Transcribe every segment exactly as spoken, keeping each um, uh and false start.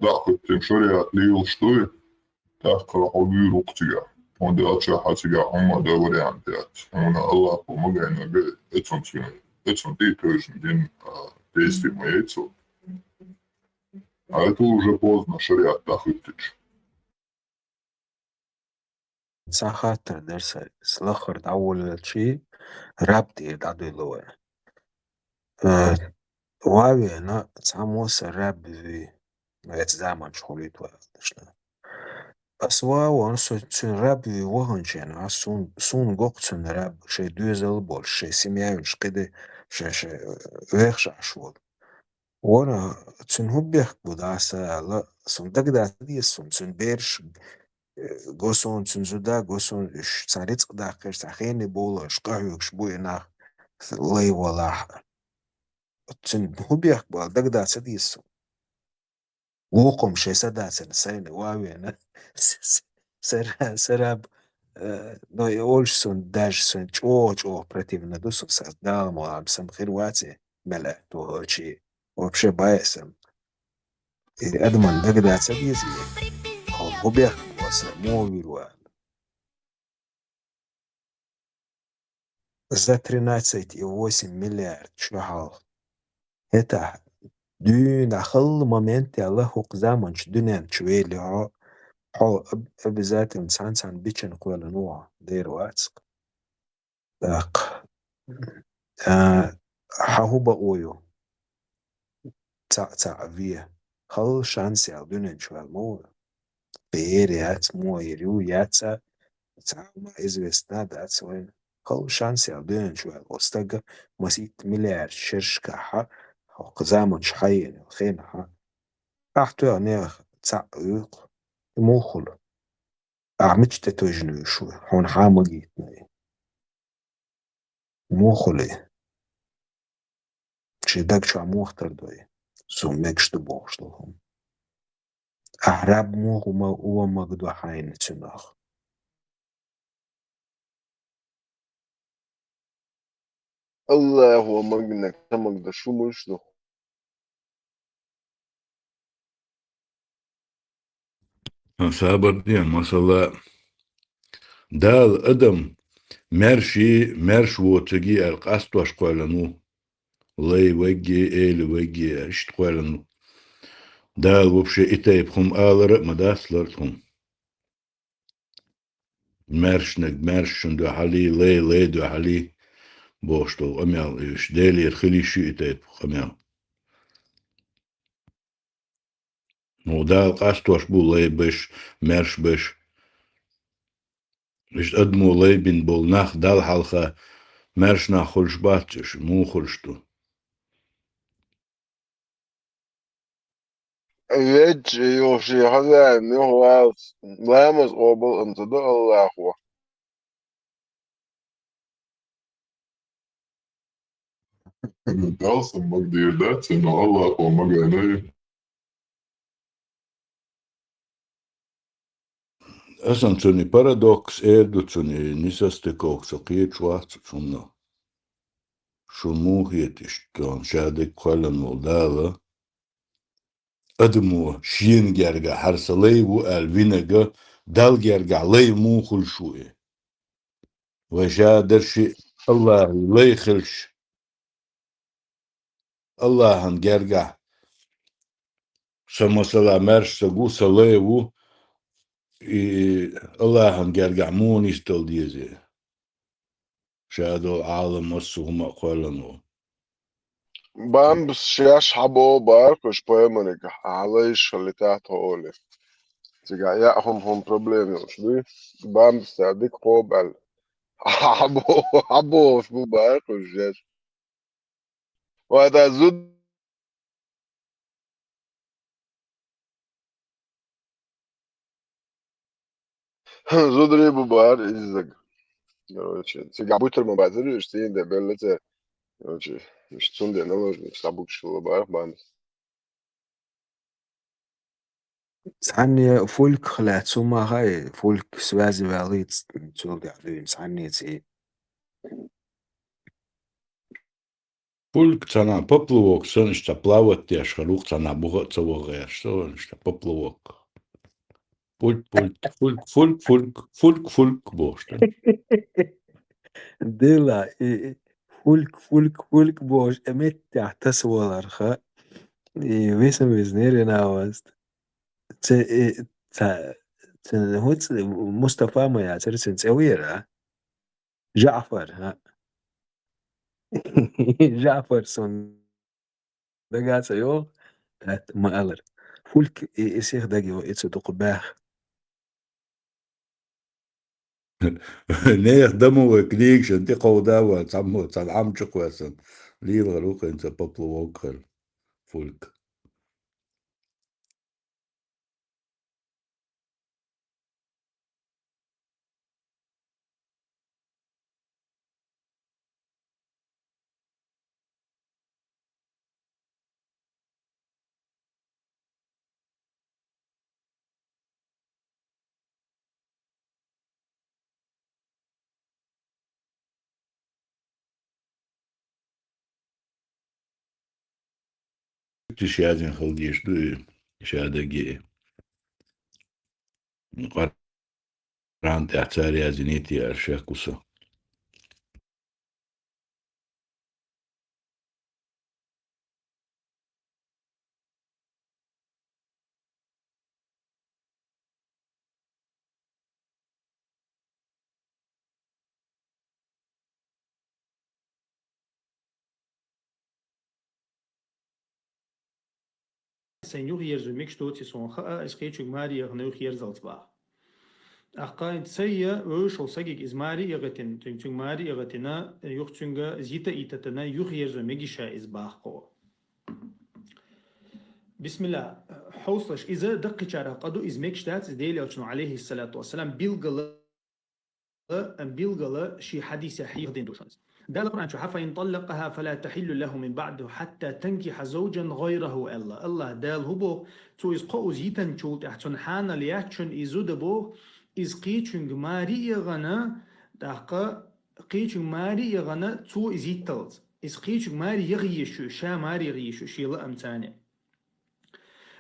дӀахӀоттийна шариӀат лелаш дуй, тӀаккха хьо вуьйр ву-кх цигахь. ХӀунда аьлча хьан цигахь хӀумма дан вариант яц. Хьуна Аллахо ма гайнарг, эцунца, эцунна тӀе а тевжина дин, а, действие ма яц цо. А это уже поздно, шариӀат дӀахӀоттича. Цхьа хаттар дара сан, ас лаххара дӀаволавелча, раб тӀера дӀадуьллу вай. Э, ван вена, цхьаммо сан раб вуй, эцу заманчохь хуьлуьйту вай аьлла дашна. Ас ван вена, со цуьнан раб вуй ваханчу хенахь, сун-, суна го-кх цуьнан раб, шайн доьзал а болуш, шайн семья а йолуш, кхин де, шайн, шайн, э, вехаш Ӏаш волу. Вара цуьнан хӀун бехк бу дӀа сан аьлла, суна дагадацар деза суна, цуьнан бераш, э, го суна, цуьнан зуда го суна, уьш цхьа рицкъ даккхира, цхьа хене бовлуш, къахьоьгуш бу и нах лай валахь а. Цуьнан хӀун бехк бу аьлла дагадацар деза суна. Вукхум шайн са дацарна сайна ван вена. С-, с-, сара-, сараб, э, но и олуш суна даже суна чӀогӀа-чӀогӀа противно ду суна, сан Дала ма вахьа, сан хир вац и мел аьтту хӀорчий. Вообще баьсам. И адаман дагадацар деза и. Хьо хӀун бехк бу сан, муха вуьйр ву аьлла. За тринадцать и восемь миллиард шо хьалха. ХӀетахь дуьйна халла момент яьлла хӀокху заманчу дуьнен чу вели хьо, хьо об-, обязательно цхьана-цхьана бичана кхоьллина ву хьо, дера вац-кх. ТӀаккха, а, хьан хӀун бакъо ю? Цхьаъ-цхьаъ ве. Халла шанс яьлла дуьнен чу ваьлла ма ву. Кхин эр яц, муха эр ю, яц а, цхьа а ма известно дац вайна. Халла шанс яьлла дуьнен чу ваьлла оцу стага масийтта миллиард шерашкахьа, хӀокху заманчу хьаена хенахьа. Ахь тоьхна нехан цхьаъ вуьйкху, и муха хуьлу? Ахь мича тӀе тевжина вуьйш ву? Хьуна хьан магийтина и? Муха хуьлу и? Шен даг чохь муха тардо и? Суна мегаш ду бохуш долу хӀума. Ахь раб муха ма-, ван магадо хьайна цуьнах? Аллахо магнаг ца магадо шу муьлш ду? Сан сабар ден, масала, Дала адам маьрший, маьрша воцургий аьлла къастош кхоьллина ву. Лай вайгге, эла вайгге, иштта кхоьллина ву. Дала вообще и тайпа хӀума алара а ма дац, лар а хӀума. Маьршаниг маьршана дуьхьал, лай лай дуьхьал бохуш долу къамел, уьш Делера хила йиш ю и тайпа къамел. Ну, Дала къастош бу лай беш, маьрша беш. Иштта адамо лай бина болу нах Далла хьалха маьрша нах хуьлуш бац уьш, муха хуьлуш ду? Везачу йолчу хьан веана юхавалц ламаз къобал а ца до Аллахо. Далсам магадийр дац, но Аллахо магайна ю. Асан цуьнан парадокс эр ду, цуьнан несостыковка со кхеташ вац цунна. Шун муха хеташ, тхуна ша дерг кхоьллина волу Дала, адамо шена гергахь хӀара сан лай ву аьлла винарг, Далла гергахь лай муха хуьлуш ву и? Вай ша дерш Аллахьан лай хилча, Аллахьан гергахь сан масала маьрша стаг ву, сан лай ву, и Аллахьан гергахь муха нисдала деза? Ша долу Ӏалам массо а хӀума а кхоьллина ву. Бамбас шаьш хьабо бара кхуьш пайхамарегахь, ахьа лайш хилийтахь тхо олий. Цигахь яа хӀума, хӀума проблема йолуш дуй. Бамбас цара дика кхобу аьлла. Хьабо-, хьабохуш бу бара кхуьш шаьш. Ва да зуд-, зударий бу бара иззаг. Короче, цигахь буьтур ма бацара уьш, цӀийна де белла цара. Короче, уьш цундела наложник схьабуьгуш хилла бара бамбас. Цхьанне фольках лаьцна хӀума хаьа, фольк связи ваьлла, цул тӀаьхьа дуьйна цхьанне цӀий. Фульк цхьана поплавок санна иштта плавать деш хиларах, цхьана буха а ца ваха гӀерташ, цо иштта поплавок. Фульк, фульк, фульк, фульк, фульк, фульк, фульк бохуш ду. Дела, и, и, фульк, фульк, фульк бохуш, и меттехь тасаваларха, и весам везнер инаваст. Ца, и, ца, ца, хӀуц, Мустафа ма яцара цуьнан цӀе вера? ЖаӀфар, хӀаъ. ЖаӀфар суна дага ца йогӀу, хӀаъ, ма алара. Фульк и, и сиха дага йогӀу, и цу дукха баьхна. Нехан дамо вай книгашна тӀе кховда ван, цхьаммо, цхьана Ӏам чу кхоьссина. Лелахь ву хӀинца поплавок хилла. Фульк. Иштта язйина хила дезаш ду и шадерриге. Къуръан тӀехь цара язйинийта яра шек ву со. Сайн юхаерзо мегаш доций суна хаа, иза кхечуьнга маре яхана юхаерзалц баха. ТӀаккха сайн вевзаш волу сагига иза маре а яхийтина, цуьнга, цуьнга маре а яхийтина, юха цуьнга иза йита а йитийтина, юхаерзо мегий ша иза баха кхо. Бисмилла, хьовсалаш, иза даккхийчарах къа ду, иза мегаш дац, иза Делан Элчано, алейхиссалату вассалам, билггала билггала шен хьадисехь хьехадина ду шуна иза. Дала Къуръан чохь: «فإن طلقها فلا تحل له من بعد حتى تنكح زوجا غيره», аьлла. АллахӀ Дала хӀун боху, цо иза кхоуза йитанчул тӀаьхьа цунна хьанал яц шуна и зуда боху, иза кхечуьнга маре а яхана, тӀаккха кхечуьнга маре а яхана, цо иза йитталц. Иза кхечуьнга маре яха езаш ю, ша маре яха езаш ю, шен лаамца.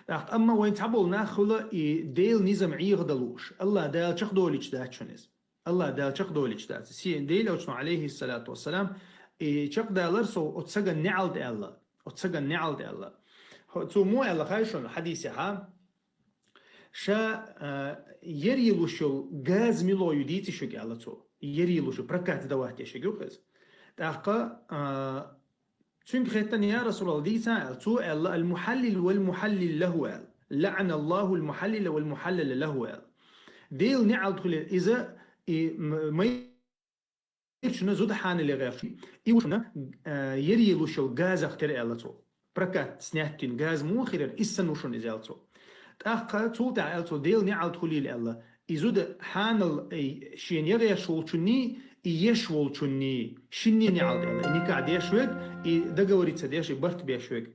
ТӀаккха амма вайн цхьаболу нах хуьлу и Делан низам Ӏехадала лууш. АллахӀ Дала чекхдолуьйтуш дац шуна иза. АллахӀ Дала чекхдолуьйтуш дац. Се-, Делан Элчано, алейхиссалату вассалам, и чекхдалар со оцу сагана неӀалт аьлла. Оцу сагана неӀалт аьлла. Хьо-, цо муха аьлла хаьий шуна хьадисехь? Ша, а, яре луш йолу газа мила ю дийци шуьга аьлла цо. Яре луш ю, прокат сдавать деш ю иза. ТӀаккха, а, Цуьнга хаьттина: «Я Расулаллах, дийца?» аьлла. Цо аьлла: «Ал-мухьаллил вал-мухьаллал лахӀу», аьлла. «ЛаӀаналлахул-мухьаллила вал-мухьаллала лахӀу», аьлла. Делан неӀалт хуьлийла иза, и м-, майрачунна зуда хьанал яха гӀерташ, и ву шуна, а, яре луш йолу газах тера аьлла цо. Прокат снять йина газа муха хир яра, иштта санна ву шуна иза аьлла цо. ТӀаккха цул тӀаьхьа аьлла цо: «Делан неӀалт хуьлийла», аьлла. И зуда хьанал, ай, шена яха гӀерташ волчунний, и еш волчунний, шинне неӀалт аьлла. И никахь деш верг, и договориться деш, и барт беш верг.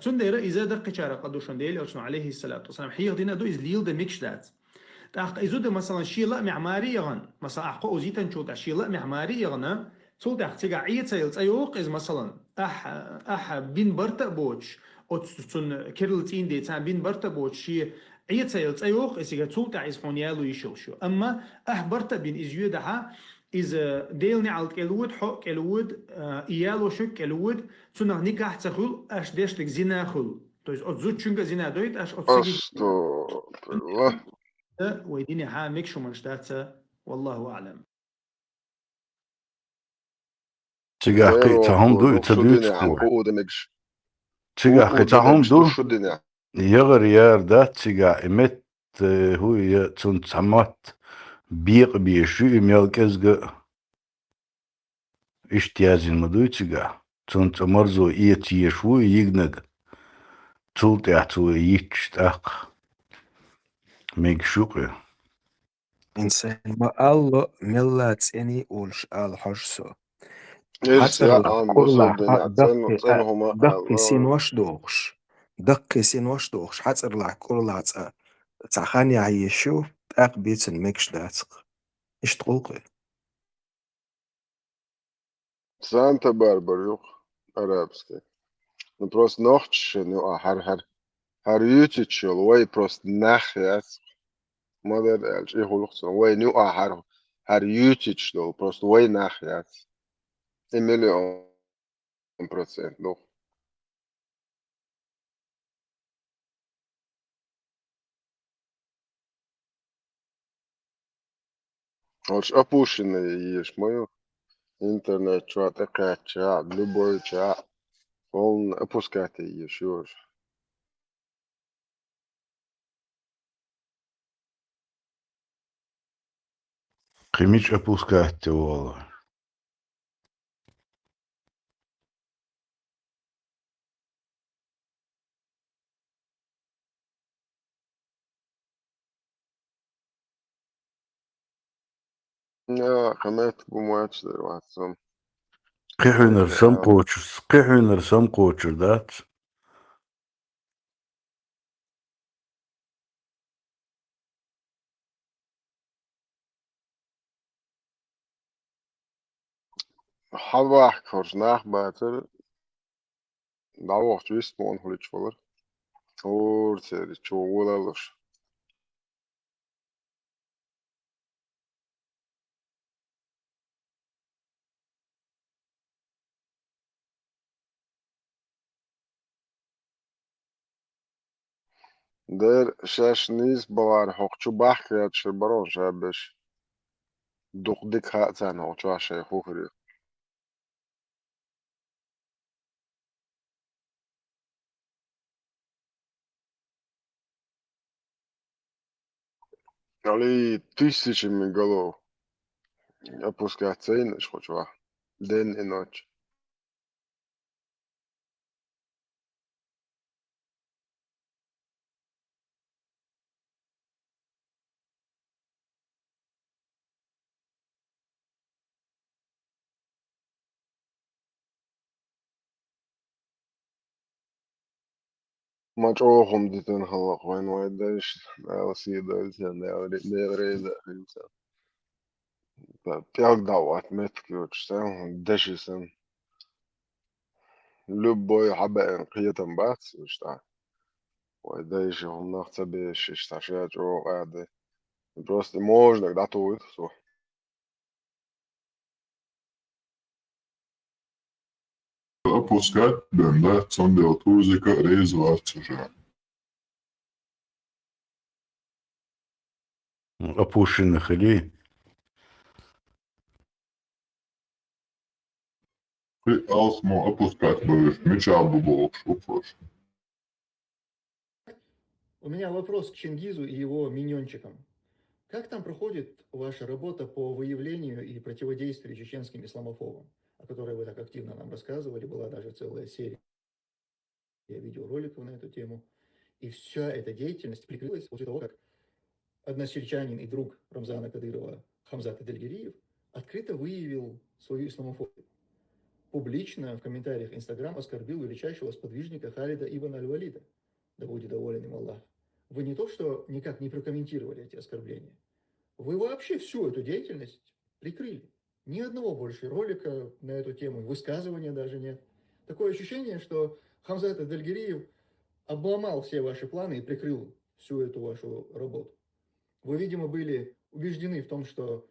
Цундела иза даккхийчарах къа ду шуна, Делан Элчано, алейхиссалату вассалам, хьехадина ду, иза леладан мегаш дац. ТӀаккха и зуда, масалан, шен лаамехь маре а яхана, масалан, ахь кхоуза йитанчул тӀаьхьа шен лаамехь маре а яхана, цул тӀаьхьа цигахь Ӏе ца елла цӀа йоккху иза, масалан, ахь, ахь бина барта а боцуш, оцу цунна керла цӀийнан деца бина барта а боцуш, шен Ӏе ца елла цӀа йоккху иза, цигахь цул тӀаьхьа иза хьуна яло йиш йолуш ю. Амма ахь барта а бина иза йоьдахь, иза Делан неӀалт кӀел воьду, хьо а кӀел воьду, а, и ялош верг кӀел воьду, цунах никахь а ца хуьлу, аша деш дерг зина хуьлу. То есть оцу зудчуьнга а зина дойту аша, оцу сагига а. Астагфируллах. Вай динехь мегаш хӀуманаш дац, валлаху аӀлам. Цигахь кхин а цхьа хӀума ду, и ца дуьйцуш ву. Цигахь кхин а цхьа хӀума ду, яхар яра дац цигахь, и метта, э, хӀу я цунна цхьа мотт бекъа безаш ю, и мел кӀезга а. Иштта яздина ма дуй цигахь. Цунна цкъа марзо эца езаш ву и йигнаг. Цул тӀаьхьа цо и йитча тӀаккха мегаш ю-кх и. Инсан ма алло, мелла цӀений олуш ала хьожу со. Хьацарлахь кӀурлахь даккхий, даккхий синош дохуш, даккхий синош дохуш, хьацарлахь кӀурлахь цкъа цхьа хан яхьа езаш ю, тӀаккха бийцина мегаш дац-кх. Иштта гӀуллакх ю. Санта-Барбара юкъа. арабский. Ну, просто нохчашна юкъахь хӀара, хӀара, хӀара юьйцуьйтуш йолу вай просто нах яц. Ма-дарра аьлча, и гӀуллакх цунах. Вайна юкъахь хӀара, хӀара юьйцуьйтуш долу просто вай нах яц. И миллион процент ду. Оцу Апушинна езаш ма ю. Интернет чохь тӀекхаьчча, любой чохь, полный опускать езаш ю. Кхин мича опускать де волу? Я, кхин меттиг бу моьттуш дара вац сан. Кхин хьуьнара самакхочур, кхин хьуьнара самакхочур дац? Хьалвахка хӀорш нах бацара, дӀавахча вистмон хуьлуьйтуш валара. ХӀора церан чу валалуш. Дера шаьш нийса бахара хӀокху чу бахка гӀерташ барон ша беш. Дукха дика хаьа царна хӀокху чохь шайн хӀу хир ю. Али тысячами голов опускать ца йина аша хӀокху чохь. День и ночь. Ма чӀогӀа хӀума дитина хилла вайн вайн дайша, Дала сий дойла церан, Дала ре-, Дела реза а хуьлда царна. ТӀелг дӀа а отта меттиг йоцуш санна, деши санна. Любой хьабеана кхетам бац иштта. Вай дайша хӀуманах ца бешаш, цхьа ша чӀогӀа къаьхьа дай. Просто можнаг дӀатухуьйту со. Опускать бен дац, цундела Тузика а реза вац уже. Опущенных или? Кхин алсамо опускать бевзаш, мичахь бу бохуш, упхаш. У меня вопрос к Чингизу и его миньончикам. Как там проходит ваша работа по выявлению и противодействию чеченским исламофобам, о которой вы так активно нам рассказывали, была даже целая серия видеороликов на эту тему. И вся эта деятельность прикрылась после того, как односельчанин и друг Рамзана Кадырова Хамзат Адельгериев открыто выявил свою исламофобию. Публично в комментариях Инстаграм оскорбил величайшего сподвижника Халида ибн Аль-Валида, да будет доволен им Аллах. Вы не то что никак не прокомментировали эти оскорбления, вы вообще всю эту деятельность прикрыли. Ни одного больше ролика на эту тему, высказывания даже нет. Такое ощущение, что Хамзат Адельгериев обломал все ваши планы и прикрыл всю эту вашу работу. Вы, видимо, были убеждены в том, что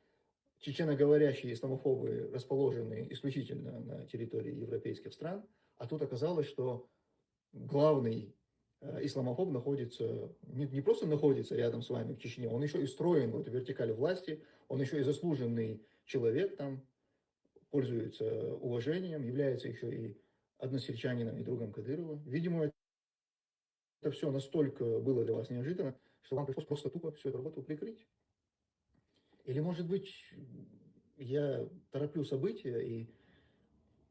чеченоговорящие исламофобы расположены исключительно на территории европейских стран, а тут оказалось, что главный э, исламофоб находится, не, не просто находится рядом с вами в Чечне, он еще и встроен в эту вертикаль власти, он еще и заслуженный человек там, пользуется уважением, является еще и односельчанином и другом Кадырова. Видимо, это все настолько было для вас неожиданно, что вам пришлось просто тупо всю эту работу прикрыть. Или, может быть, я тороплю события, и,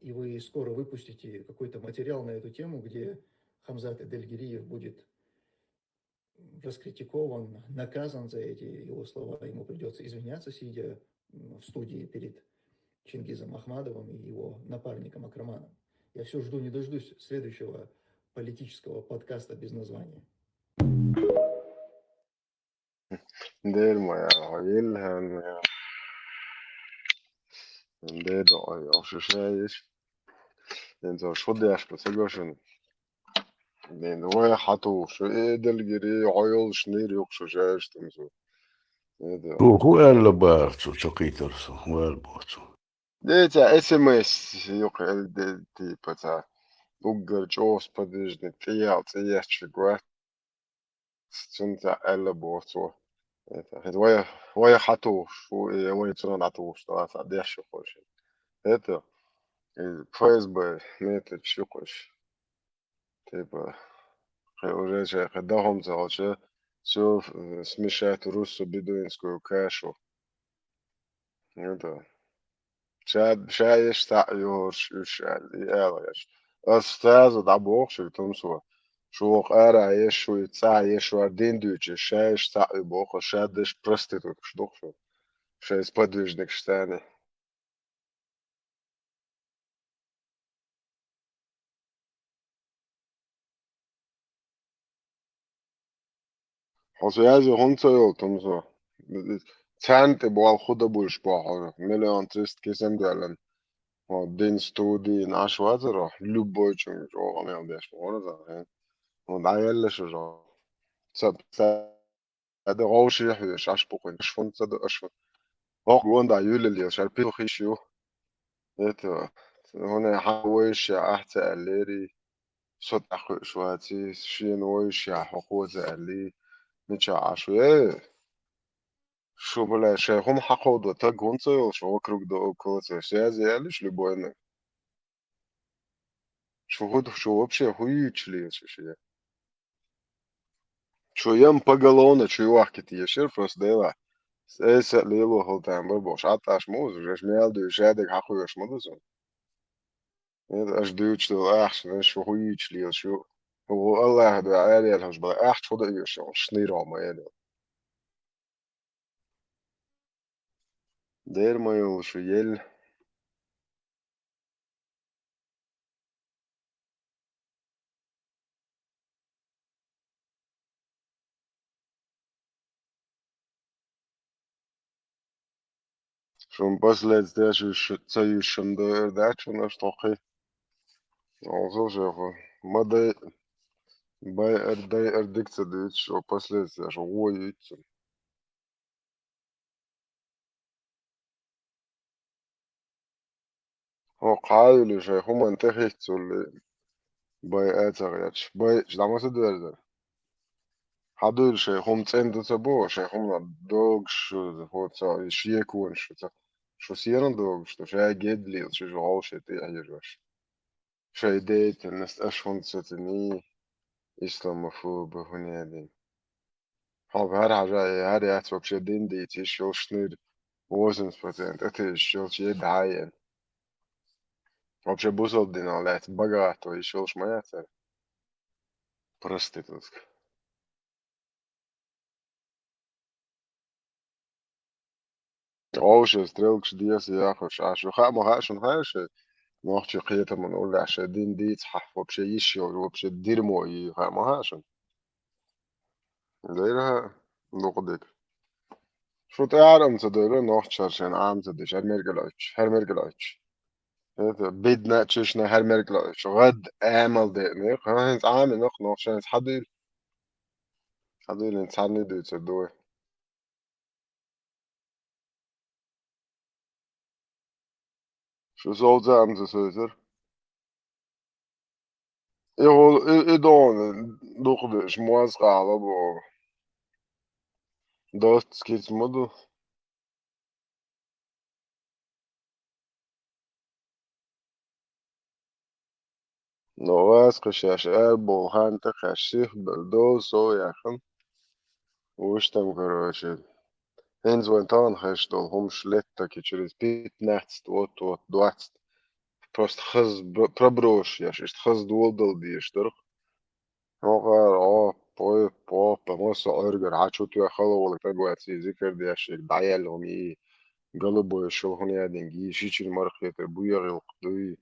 и вы скоро выпустите какой-то материал на эту тему, где Хамзат Эдельгириев будет раскритикован, наказан за эти его слова, ему придется извиняться, сидя м, в студии перед Чингизом Ахмадовым и его напарником Акраманом. Я все жду, не дождусь следующего политического подкаста без названия. Дера ма яхьа, Вильгельм ма яхьа. Дера доӀа йохуш шаьш. Ден цо шу деш бу ца гошун. Ден вай хату шу эдел гири, хойол шнир юк шу жаеш там зу. Это. Шу ху аьлла бахар цо, ца кхийтар со, ваьр боху цо. Де ца СМС юк эл де типа ца. Уггар чӀос подвижник, тӀеял, цӀеяч гват. Цунца аьлла боху цо. Это, хӀета вай, вай хату шу, э, вай цунна дӀатухуш, тӀаккха ца деш шу хойши. Это, э, ФСБ метод шу хойш. Типа, хе, уже чай, хе, дахом ца хойши, всё, э, смешать руссо-бедуинскую кашу. Это, ша, ша еш цхьаъ йохуш, уьш аьлла, и аьлла еш. Ас сразу дӀабоху шуьга, тумсо. Шу вокху ара еш, шу и цӀа еш, вара дин дуьйчу, ша еш цхьаъ ю боху, ша деш проституткаш духу шу. Ша иза подвижникаш царни. Хьо связи хӀунда ца йолу, тумсо? Царна тӀе болу хӀун дан буьлуш бохьура, миллион триста кисам даьллан. Хьо дин студийна Ӏаш вацара, любой чуьнга чӀогӀа мел деш бохура сан хин. ХӀунда дӀаелла шу жо? Ца, ца, ада гӀовший хьоьжуш Ӏаш бу кхуьнга, аш хӀунда ца до, аш хӀунда? ХӀокху гонда юьллал йолу шара пилхиш ю. Это, хӀунда хьан вайша ахь ца аьллерий? Со тӀакхуьуш ваций, шена вайша хьо хоза аьллий, мича Ӏаш ву? Э, шу, бля, шайн хӀума хьакховдо, таг хӀунда ца йолуш, вокруг да около ца, связи аьллаш, любойна. Шу хӀу ду, шу вообще хӀу юьйцуш лелаш шу? Шу ям поголовно чу юхкита ешира, просто дела. Эса а лело хӀал там бар бохуш, Ӏатташ ма вузу, жеш мел дуьйш, шадерг хьакхоьруш ма ду суна. Нет, аш дуьйцуш долу ахча, шу хӀу юьйцуш лелаш ю? ХӀу Аллаха дуьхьа араяьлла хӀуш бала, ахча хӀу дан оьшу, шнийро ма эло. Дера ма йолуш ю, ел. Шун последствия шу ца юьйшина дойур дац шуна аша тхокхий. Олсал шеха. Ма дай, байар, дайар дика ца дуьйцу, шо последствия шу гӀо юьйцу. ХӀокху хьаюлий шайн хӀуманна тӀехӀитталли, бай а ца гӀерташ, бай а дӀа ма ца доьрзара. Хьадуьйла шайн хӀума цӀена ду ца боху, шайн хӀуманах догуш шу, хӀо ца, шеконаш шу ца, шу сенах догуш ду, ша гедда лела, шу вовшийн тӀе а хьежош. Шайн деятельность аша хӀунда сацаний, исламофобы хӀун яьдина. Хьо хӀара хьажа, хӀара яц вообще дин дийца йиш йолуш шнуьра восемьдесят процентов атеисташ йолчу е дӀа а еана. Вообще бусалба динах лаьцна богатство йиш йолуш ма яц хӀара. Проститутка. Вовшийн стрелкаш деса яхуш, а шу хаа ма хаьа шуна хьаьша, нохчийн кхетаман уллехь шайн дин дийца хьахь вообще йиш йолу, вообще дерьмо йий хаа ма хаьа шуна. Дера хьа, дукха дика. Шу тӀе ара ца девлла, нохчара шайна Ӏама ца деш, хӀара мергал Ӏуьттуш, хӀара мергал Ӏуьттуш. ХӀета, бидна чешна хӀара мергал Ӏуьттуш. ГӀад амал деъна, хӀинца Ӏамина нохчарна хьадуьйла. Хьадуьйла царний дуьйцур ду вай. Шу совца амца соьцура. И гӀо-, и, и дона дукха деш, моз къала боху. Доццу кица ма ду. Но вац кхин шаьш арабовла хан тӀе кхаьчча сихбелла доза сов яхана. Уьш там, короче. ХӀинца вайн тахана хезаш долу хӀумаш летта ки через пятнадцать, вот, вот, двадцать. Просто хаза б-, проброш еш, иштта хаза доладала дезаш дара. ХӀокхара, о, пой, попа, массо а Ӏуьргара хьан чу тоьхна хала волу тӀе гоьций, зикар деш, дӀаяьлла хӀума йий, голубой шул хӀун яьдинга йий, шичина марха хетар, буе гӀиллакх дуй.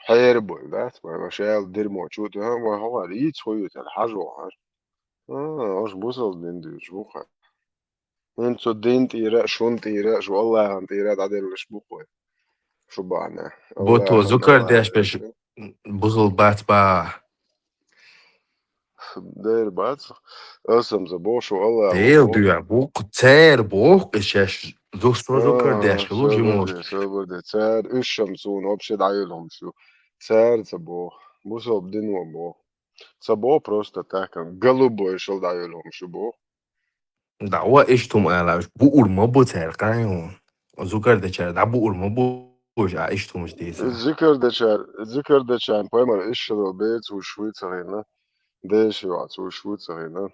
Хьера буй, дац, вай, вай шаьла дерьмо чу тоьхна, вай хӀокхара йийца хӀу ю тера, хьажа вахара. А, ош бусалба дин дуьйцуш бу кхара. ХӀинца цу дин тӀера а, шун тӀера а, шу Аллахьан тӀера а дӀаделлаш бу кхой. шу бахьана. Бото, зукар деш беш бухал бац ба. Дер бац. Асамза бо шу Аллах. Дел дуя, бу цер бо, ишеш. Зусо зукар деш, лу жимош. Собрде, цер, ишам сун, вообще дайылом шу. Цер ца бо. Бусо дин бо. Ца бо просто так. Голубой шел дайылом шу бо. Да, ва иштум алаш, бу урма бу цер, кайон. Зукар дечар, да бу урма бу, а иштум ждиса. Зикар дечар, зикар дечар, поймар, ишро бец уж швыцарина. Деши вац уж швыцарина.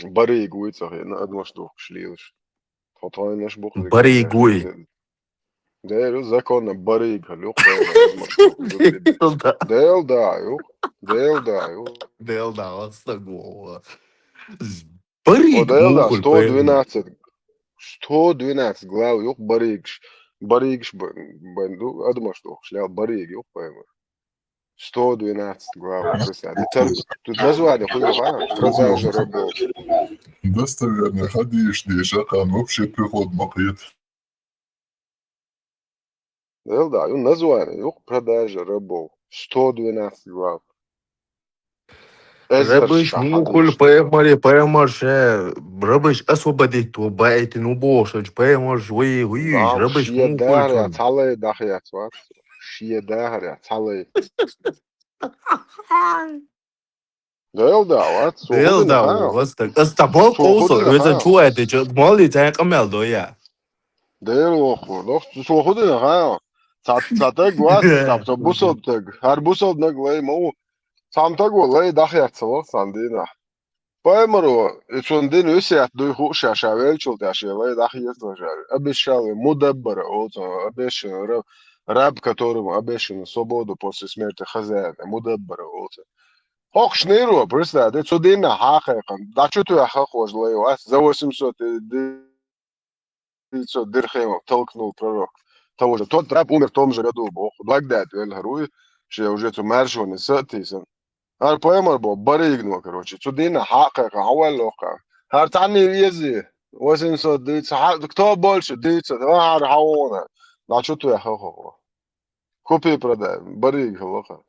Бариг вицарина, адмаш дух шлилш. Хотойнаш бух. Бариг уй. Дер законно бариг халюк. Дел да юк. Дел да юк. Дел да, оста гова. Бариг. Дел да, сто двенадцать. Сто двенадцать глав юк баригш. Баригш бенду, адмаш дух шлял бариг юк поймар. Сто двенадцать глав. Тут название хуй, продажа рабов. Достоверно, хадиш, дешакан, вообще приход макет. Дел да, ю название, юк продажа рабов. Сто двенадцать глав. Рабыш мухуль поймари, поймарше, рабыш освободить то баэтин убошач, поймарш, уй, уй, рабыш мухуль. Цалай дахьяц вац. Шия дахьаря, цалай. Дел да, вац. Дел да, вац так. Аста бол колсо, өзен чуайты, чо, моли тян камел доя. Дел воху, дох, соху дина ха. Цатаг вац, цап, цап бусобтаг. Хар бусобнаг лай мау. Цамтаг валай дахьяц вац, сан дина. Поймару, и цун дин висят дуй хуша, ша велчул тяше, лай дахьяц лажар. Обещал, мудаббара, олцо, обещанный раб, раб, которому обещана свобода после смерти хозяина, мудаббара, олцо. Хокшниру, представь, цу дина хакайкан. Да что ты хохож лай вац, за восемьсот ди- девятьсот дирхемов толкнул пророк. Того же. Тот раб умер в том же году, бо. Багдад вель харуй, ше уже цу маршони сатисан. Ар поймар бо, баригну, короче. Цу дина хакайка, хавал лока. Хар тани вези, восемьсот дыца, кто больше дыца, хар хавона. На что ты хохо. Купи, продай, бариг лока.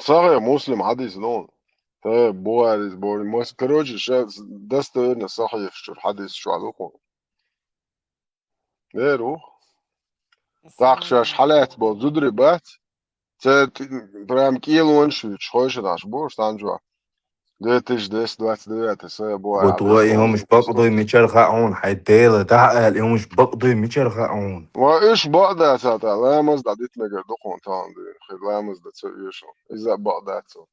Сахьих Муслим хьадис ду. Э, Бухарис бори. Мос, короче, сейчас достоверно сахьих чур хьадис чу алукъу. Веру. Так, шаш хьалац бо зудри бац. Це прям килон шуч, хойши даш бо, штанжва. Две тысячи двести двадцать девятый, сэ бо. Вот ва имамш бакъдой мичар хаун, хай дела да ал имамш бакъдой мичар хаун. Ва иш бакъда сата, ламаз да дит мегер дукъун таун ди, хид ламаз да цо юшо. Иза бакъда цо.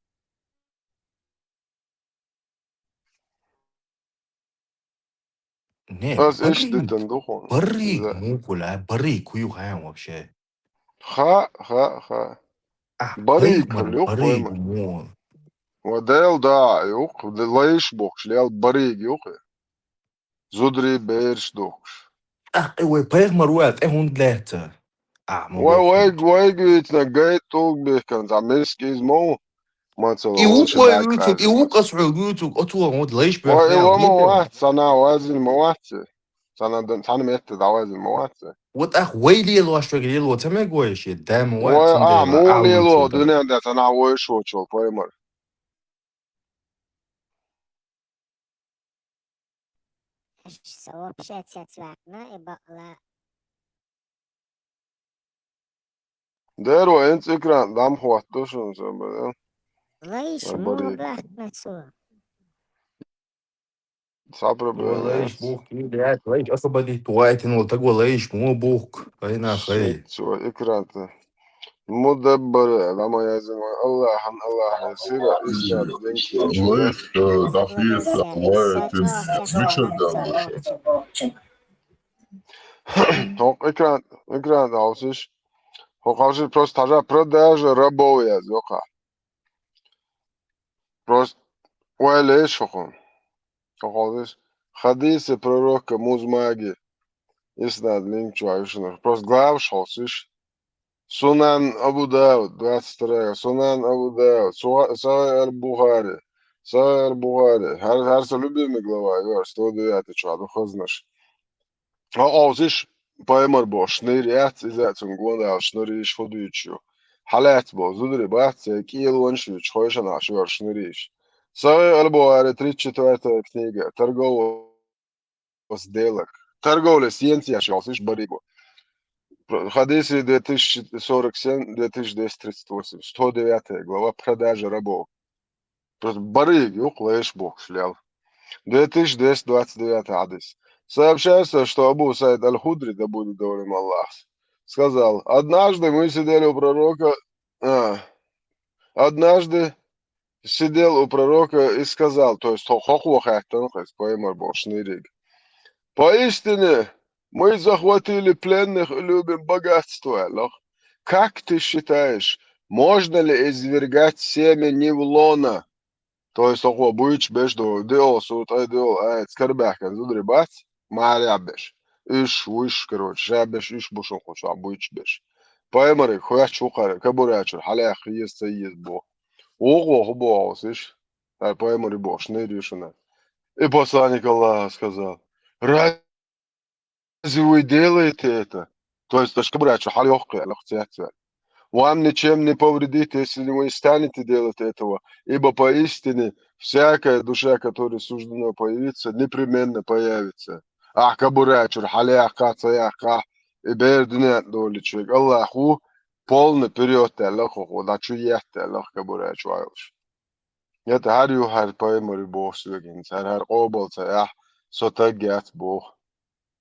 Не, аз иш дитан дукъун. Барри мукула, барри кую хаун вообще. Ха, ха, ха. Барри кулюк, барри му. Ва дел да юк, лайш бокш, лел барри юк. Зудри берш докш. Ах, э, вай пайхмар вай, э, хун длятца. А, вай, вай, вай, гуйтна гай тог бехкан, за миски из мау. Мацо. И ук вай гуйтук, и ук ас вай гуйтук, оту вай мод лайш бехкан. Вай, вай, мават, сана вазин мават. Сана ден, сана метта да вазин мават. Вот ах, вай лело, аш вай лело, цаме гойш, да мават. Вай, а, му лело, дунен да, сана вай шо чол, паймар. Сообщаться цвакна и бакъла. Дерва, ин цӀикран дам хваттушун сабада. Лайш му бахна су. Сабра бе. Лайш бух, лайш особо ди туайтин, вот так лайш му бух. Айна хай. Су экран-то. Мудаббар, лама язим, Аллахан, Аллахан, сира, иззат, венчи. Лайх, э, дахьес, лайхин, мичар да лайх. Хок экран, экран алсиш. Хок алсиш просто тажа продажа рабов яз, йока. Просто уайлеш хокон. Хок алсиш. Хадисы пророка музмаги. Иснад линк чуайшнур. Просто главш алсиш. Сунан Абу Дауд, двадцать вторая. Сунан Абу Дауд. Суа-, Сахих аль-Бухари. Сахьихь Бухари. ХӀара, хӀара са любимый глава, ю, сто девятый чохь ду хазнаш. Хьо къовсиш, пайхамар бохуш, шнийр яц, иза а цунна гондаьлла шнур йиш хӀу дуьйцуш ю. Хьалаьцна болу зударий бац, я кӀелонаш юьйцуш, хойшанахь шуьйра шнур йиш. Сахьихь аль-Бухари, тридцать четвёртая книга, торгового сделок. Торговля с сенцияш йолсиш бариго. Хадиси две тысячи сорок семь, две тысячи двести тридцать восемь, сто девятая глава, продажа рабов. Просто барыг юкъ лайш бохуш лел. Две тысячи двести двадцать девятый хьадис. Сообщается, что Абу Саид Аль-Худри, да будет доволен Аллах, сказал: «Однажды мы сидели у пророка, а, однажды сидел у пророка и сказал», то есть хо-, хӀокхо хаьттина кхайса пайхамар бохуш шнийриг. «Поистине мы захватили пленных и любим богатство», аьлла. «Как ты считаешь, можно ли извергать семя невлона?» То есть хӀокхо буьйцуш берш ду, диъол сур тӀе диъол аьлла, карабаьхкина зударий бац, марехь берш. Уьш, вуьш, короче, ша берш уьш бу шуна кху чохь буьйцуш берш. Пайхамариг хоьттуш ву кхара, кабура чуьра хьалаьхна еза, ца еза боху. Вукхо хӀу боху ас иша? ХӀара пайхамариг бохуш шнийр ю шуна. И посланник Аллаха сказал: «Разве вы делаете это?» То есть, аша кабура чуьра хьалайохху аьлла, цецваьлла. «Вам ничем не повредит, если вы станете делать этого, ибо поистине всякая душа, которой суждено появиться, непременно появится». Ахь кабура чуьра хьалаяккхахь, ца яккхахь, и бер дуьнен долучуьнга Аллах ву, полный вперёд аьлла хӀокхо, дӀа чу етта аьлла кабура чу йолуш. ХӀета хӀара ю хӀара пайхамариг боху соьга хӀинца, хӀара, хӀара къобал ца яхь, со таг яц боху.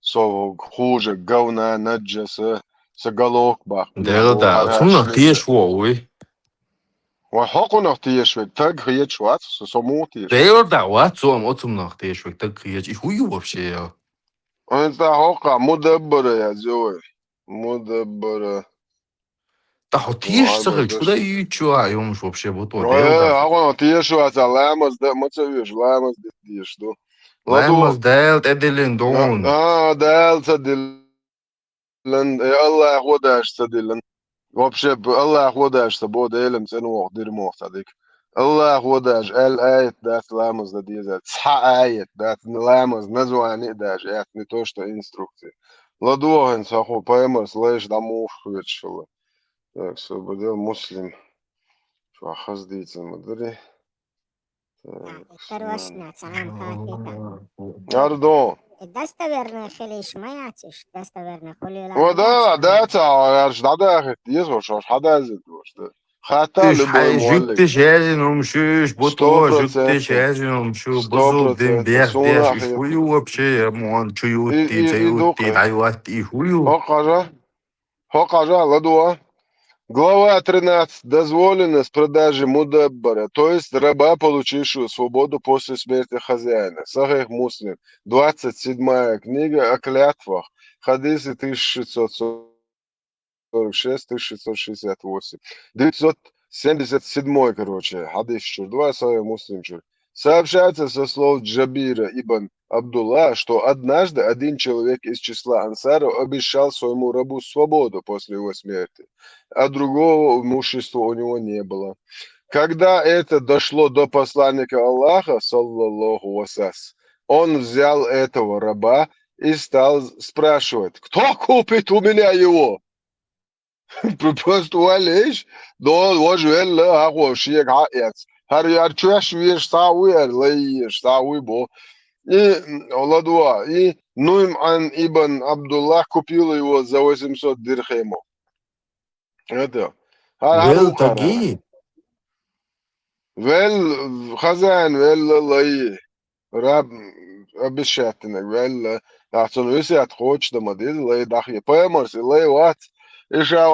Со хуже говна, наджаса, са галок баккха. Дела да, цунах теша ву вуй. Ва хӀокхунах теша ву, таг хеташ вац, со, со муха теша? Дела да, вац, со ам оцунах теша ву, таг хеташ. И хӀу ю вообще, я? Ан цӀа хӀокху мудаббара яз ю вай. Мудаббара. ТӀаккха хьо теша ца хилча, хӀу дан йийцу а йомаш вообще бу тхо? Ой, Дела да. Ахьа теша вац, ламаз дан ма ца веза, ламаз дан дезаш ду. Ламаз Дала тӀедиллина ду хьуна. А, Дала ца диллина, э, Аллах ву даша ца диллина. Вообще, Аллах ву даша ца бо, Делан цӀена воху дира моху цхьа дика. Аллах ву даша аьлла аят дац, ламаз дан деза. Цхьа аят дац, ламаз название а даша, аят, не то что инструкция. ЛадогӀа хӀинца хӀокху пайхамарс лайша дӀа муха хеташ хилла. Так, освободил Муслим. Чохь хаза дийцина ма дарий. Так, и карвашна цхьа хӀума хатийта. Ардо. И достоверный хилийш ма яц уьш, достоверный хуьлийла. О, да, да, ца гӀарш дӀадахийта деза, хӀорш, хӀорш хьадазийта ваш, да. Хатта уьш любой хьайн муаллиг. Жуьгтиш яьржина хӀума шу уьш, бу тхо жуьгтиш яьржина хӀума шу, бузул дин бех деш, уьш хӀу ю вообще, я мухан чу юттий, ца юттий, дӀайотти, и хӀу ю? ХӀокхажа? ХӀокхажа, ладугӀа. Глава тринадцать. Дозволенность продажи мудаббара, то есть раба, получившего свободу после смерти хозяина. Сахих Муслим, двадцать седьмая книга, о клятвах, хадисы тысяча шестьсот сорок шесть, тысяча шестьсот шестьдесят восемь. Девятьсот семьдесят седьмой, короче, хадис чуьра ду вай, Сахих Муслим чуьра. Сообщается со слов Джабира ибн Абдулла, что однажды один человек из числа ансаров обещал своему рабу свободу после его смерти, а другого имущества у него не было. Когда это дошло до посланника Аллаха, саллаллаху васас, он взял этого раба и стал спрашивать: «Кто купит у меня его?» Просто валлиш, до вож велла, хьахо шега хьаэц. ХӀара яр чоьш веш схьа вуй, ар лай еш схьа вуй бо. И, ладуа, и Нуйман ибн Абдуллах купил его за восемьсот дирхемов. Это. ХӀара, хӀара вел таги? Вел, хозяин велла лай. Раб обещать динарг ваьлла, ахь цунна весет кхочушдан ма деза, лай дӀахе. Пайхамарс и лай вац, и ша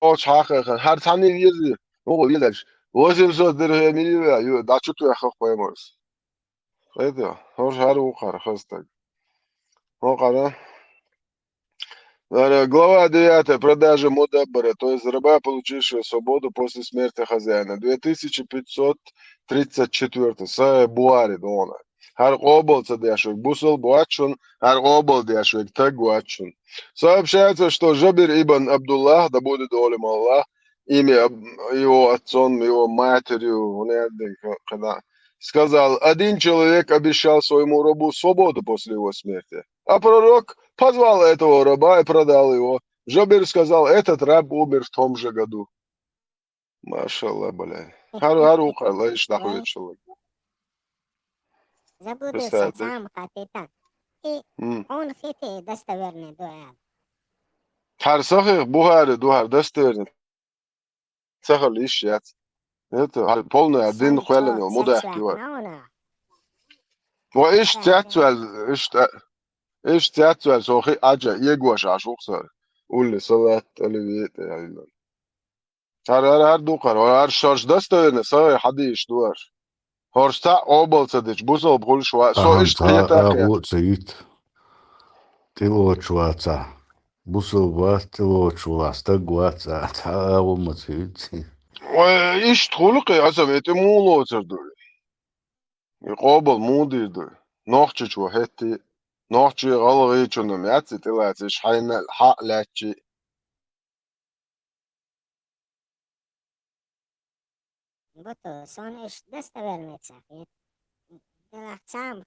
оцу хьакхайхан, хӀара цхьаьна веза, вогӀу везарш, восемьсот дирхем йийла, ю, дӀа чу тоьххах пайхамарс. ХӀета, хӀорш хӀара ву кхара хаза стаг. ХӀокхара. Э, глава девятая. Продажа мудаббара, то есть раба, получившего свободу после смерти хозяина. Две тысячи пятьсот тридцать четвёртый. Сахих Бухари дона. ХӀара къобал ца деш верг бусал боцчун, хӀара къобал деш верг таг вацчун. Сообщается, что Жабир ибн Абдуллах, да будет доволен Аллах, имя об-, его отцом, его матерью, он и один к-, когда сказал: «Один человек обещал своему рабу свободу после его смерти, а пророк позвал этого раба и продал его». Джабир сказал: «Этот раб умер в том же году». Машалла, бля. Гьар, гьар укхар, Аллах иштта хуьйцуш хилла. Заблудился, представь, да? Сам хатита. И М. Он хити достоверный дуа. Гьар сахих Бухари ду, гьар достоверный. Ца хилла йиш яц. Это гьар полный один хвален йо, мудах кива. Ва иш цецвал, иш та-, иш цецвал, со хи аджа, егош аш ухсар. Улли салат, оливье, те, айла. Гьар, гьар, гьар дукхар, гьар шарш достоверный, сагъи хьадис ду гьар. Хьорс цхьа обал ца дича, бусалба хулаш ва, со ишта кхета а кхета. Агъо ца йит. ТӀелоч ваца. Бусалба вац, тӀелоч вала, стаг вац, а, цхьа агъо ма ца йит. Ой, ишта хулкъи, Ӏасан, э, тӀе муха лоцар ду? И къобал муха дийр ду? Нохчичо хӀетте, нохчи гӀалгӀайчунна яц и тӀелаца, иш хьайна хьа лаьччи. Буту, сон иш достоверный ца хет. Делахь цхьа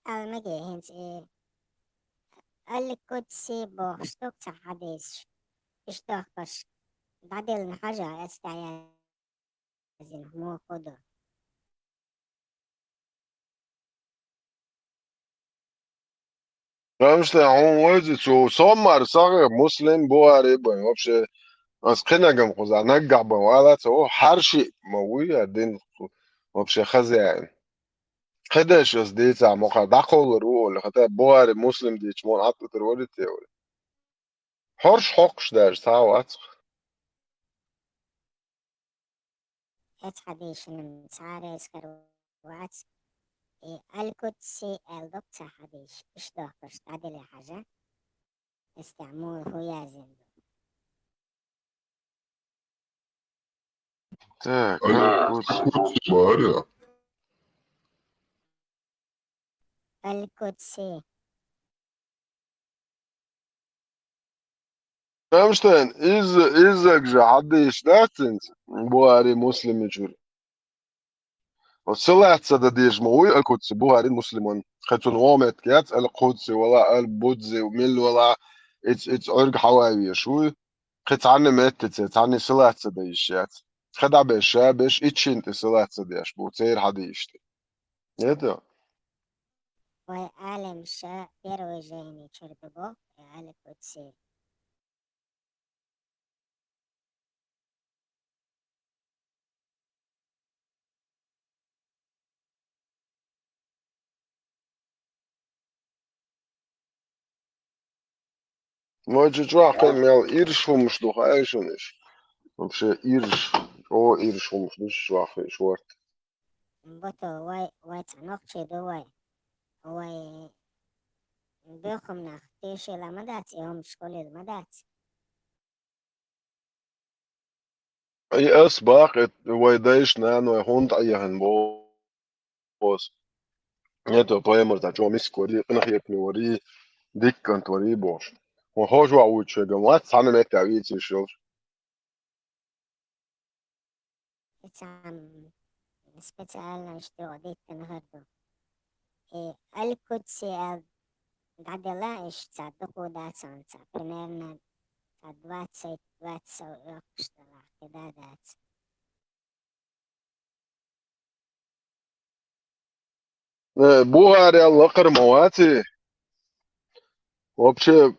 ала меге хӀинца и Аль-Кудси бохуш ду цхьа хьадисаш. Иш дохкаш дӀадиллина хьажа, эцу тӀехь яздина муха ду. Рамштайн, хьуна вайзи цу соммар сагӀи Муслим, Бухари бан, вообще, ас кхинагам кхуза, наггахь бан, вала ца, о, хьарши ма вуй, я дин, вообще, хазяин. Кхидеш ас дийца, муха, дӀакховлар ву, оли, хата Бухари, Муслим дийча, мон Ӏаттар вари те, оли. Хьорш хьокхуш даже цхьа а вацахь. Эцу хьадийшинан цхьа а резкар вац. И Аль-Кудси аьлла ду цхьа хьадийш, иш дохкаш дӀадиле хьажа. Эс тӀехь муха хӀу яздина ду? Так, Аль-Кудси. Аль-Кудси бара. Аль-Кудси. Рамштайн, из, иззаг же хьадийш дац инца, Бухари, Муслими чуьра. Вот салат ца дан дезаш ма вуй Аль-Кудси, Бухари, Муслиман. Хецун вогӀу меттиг яц, Аль-Кудси, вала Аль-Будзи, мил вала, иц, иц Ӏуьрг хьаваьвеш вуй. Кхин цхьанна меттица, цхьанна салат ца дан йиш яц. Кхин дӀа беш, ша беш, иччин тӀе салат ца деш бу, церан хьадийш тӀе. Это? Вай Ӏалимша первый жайни чуьра ду боху, и Аль-Кудси. Вай чу чохь кхин мел ирш хӀумаш ду, хаьий шуна иш? Вообще ирш, о, ирш хӀумаш ду чохь иш ворт. Бото, вай, вай цхьа нохчий ду вай. Вай бехам нах тешийла ма дац, и хӀумаш хуьлийла ма дац. И ас бакъ, э, вай дайша, наной хӀунда Ӏехана боху. Это пайхамар цхьа чӀогӀа миска варий, къинхетаме варий, дика кӀант варий бохуш. Вай хьожа ваха вуьйцуш веган вац, цхьана метте вийцийш йолуш. Иза специально иштта диттина хӀара ду. И Аль-Кудси аьлла дӀадела, иштта цхьа дукха дац хьуна, цхьа примерно цхьа двадцать, двадцать сов оьхуш делахь, кхидӀа а дац. Э, Бухарел лакхара ма ваций? Вообще,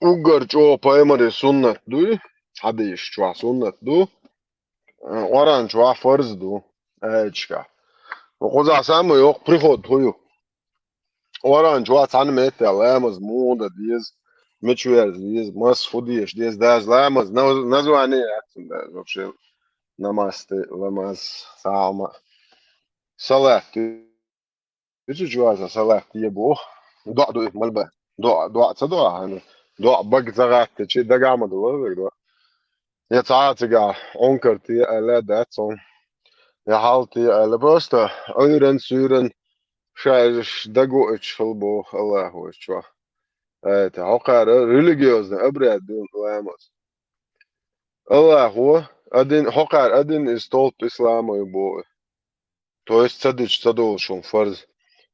уггар чӀогӀа пайхамаран суннат дуй, хьадисаш чохь суннат ду, э, Къуръан чохь фарз ду, аяташкахь. Кхузахь самый йоккха приход хӀу ю? Къуръан чохь цхьана метте ламаз муха дан деза, мича верза деза, мас хӀу деша деза, даже ламаз наз-, название яц цуьнан даже вообще. Намаз те, ламаз, сагӀа ма. Салат те. Ицу чуьра салат те боху. ДоӀа ду и, малба. ДоӀа, доӀа ца доӀа хьуна. ДоӀа бага ца гӀаттича, дагахь ма ду вай вай доӀа. Я цхьа а цигахь Ӏункар те аьлла дац хьуна. Я хьал те аьлла. Просто Ӏуьйран, суьйран ша иза дагавоуьйтуш хила боху Аллахо иза чохь. Айта, хьокхара религиозный обряд ду ламаз. Аллахо, один, хӀокхара один из столп ислама ю боху. То есть ца дича ца долуш хӀума фарз.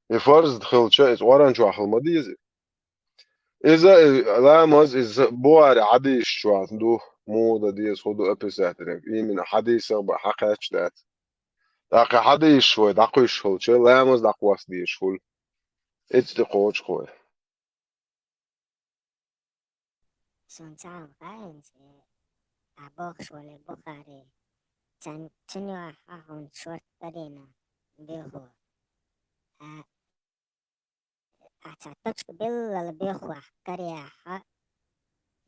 И фарз хилча, иза Къуръан чохь хила ма деза. Иза, и ламаз, иза Бухари хьадисаш чохь ду, муха дан деза, хӀун ду описать дерг. Именно хьадисах бан хьакхаьчча дац. ТӀаккха хьадисаш вай дӀакхуьйсуш хилча, ламаз дӀакхосса дезаш хуьлу. Эццахь тӀекхочу вай. Суна цхьа хӀума хаьа, ахь бохуш волу Бухари, цан-, цуьнан юьхь хьуна шорта карийна буьйхо. А, ахь цхьа точка биллал буьйху ахь караяхь,